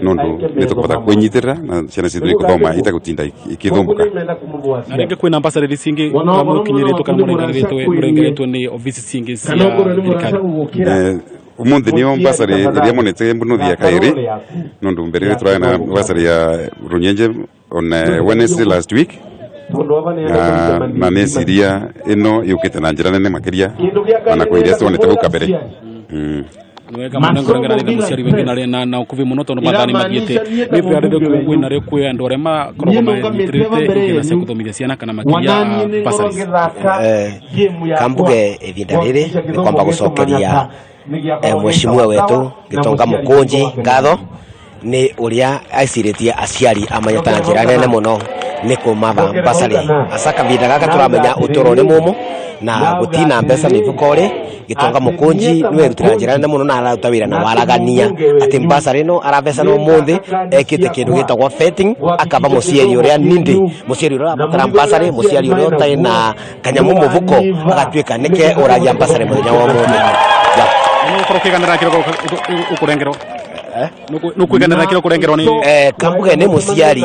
nundu nĩ tũkũbota kwĩnyitĩrĩra na ciana citũ ikuthoma itagũtinda ikĩthũmbũka. Na rĩngĩ kwĩna basarĩ cingĩ mũkinyĩrĩtwo kana mũrengeretwo nĩ obici cingĩ cia thirikari? Umuthi nio basarĩ iria monete Embu North ya kairi nundu mbere iri turaga na basarĩ ya Runyenje on Wednesday last week, na neciria ino yukite na njira nene makiria ona kwa iria tuonete gau kabere. Wega muno, ngorengera nĩ mũciari wengĩ na ũkuvi mũno tondũ mathaa nĩ mathiĩte. Nĩ bĩarĩrĩku wĩna rĩ kwĩ andũ arĩa makoragwo manyitĩrĩte igĩna cia gũthomithia ciana kana makĩria bursaries? Kambuge ivinda riri ni kwamba gucokeria mheshimiwa wetu Gitonga Mukunji ngatho ni uria aiciritie aciari amanyeta na njira nene muno ni kumatha basarĩ asa kavinda gaka turamenya utoro ni mumu na gutina mbeca mivuko-ri. Gitonga Mukunji niwe rutira njira nene muno na araruta wira na waragania ati basarĩ no arabecana umuthi ekite kindu gitagwo vetting, akaba muciari uria nindi, muciari uria urabatara basarĩ, muciari uria utarĩ na kanyamu muvuko agatuika nike uragia basarĩ muthenya wa umuthi. Nĩ ũgũkorwo ũkĩganĩra kĩrĩa ũkũrengerwo? Nĩ ũkwiganĩra kĩrĩa ũkũrengerwo nĩ? Kambuge nĩ mũciari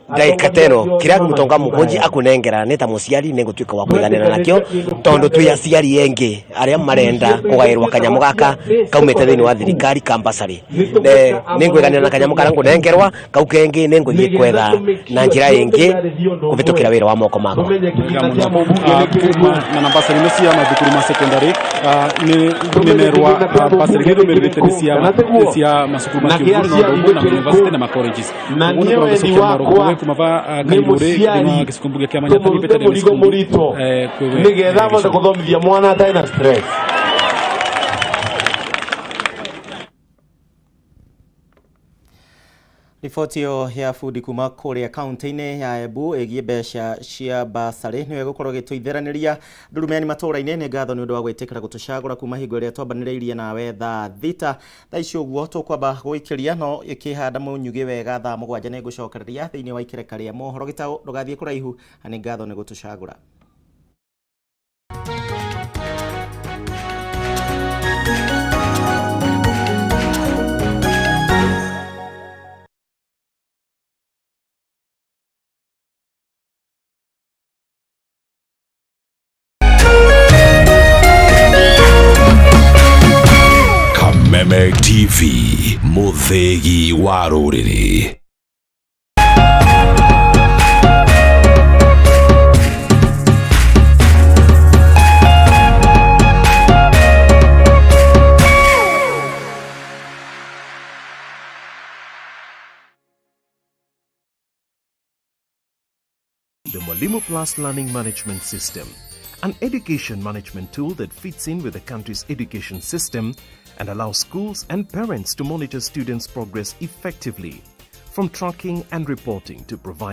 ndagĩka teno kĩrĩa Mutonga Mukunji akunengera nĩ ta mũciari nĩ ngũtuĩka wa kũiganĩra nakĩo tondũ twĩ aciari engĩ arĩa marenda kũgaĩrwo kanyamũ gaka kaumĩte thĩinĩ wa thirikari ka basarĩ. Nĩ ngũiganĩra na kanyamũ karĩa ngũnengerwa, kau kengĩ nĩ ngũthiĩ kwetha na njĩra ĩngĩ kũhĩtũkĩra wĩra wa moko makwa. Wega mũno. Kuma na basarĩ ino cia mathukuru ma secondary, nĩ merwa basarĩ iria irũmĩrĩrĩte nĩ cia macukuru ma kĩũmbũri na ũndũ ũmwe na university na ma colleges. Na Ũguo nĩ niĩ kũrwo wendi gĩcokia mwaro wakwa kũwe kuma va nĩ Kairũrĩ thĩinĩ wa mũciari gĩcigo mbunge kĩa Manyatta tũmũrute nĩ mũrigo mũritũ kwĩwe nĩgetha abote gũthomithia mwana atarĩ na stress. Riboti ĩyo ya bundi kuma kũrĩa kaunti-inĩ ya Embu ĩgiĩ mbeca cia basarĩ nĩyo ĩgũkorwo ĩgĩtũitheranĩria ndurumeni matũũra-inĩ. Nĩ ngatho nĩ ũndũ wa gwĩtĩkĩra gũtũcagũra kuma hingo ĩrĩa twambanĩrĩirie nawe thaa 6. Thaa ici ũguo tũkwamba gũikĩria no ĩkĩhanda mũnyugĩ wega thaa 7 nĩ ngũcokereria thĩinĩ wa ikereka rĩa mohoro gĩtaũ. Ndũgathiĩ kũraihu na nĩ ngatho nĩ gũtũcagũra. Kameme TV, mũthĩgi wa rũrĩrĩ. The Mwalimu Plus Learning Management System, an education management tool that fits in with the country's education system and allows schools and parents to monitor students' progress effectively, from tracking and reporting to provide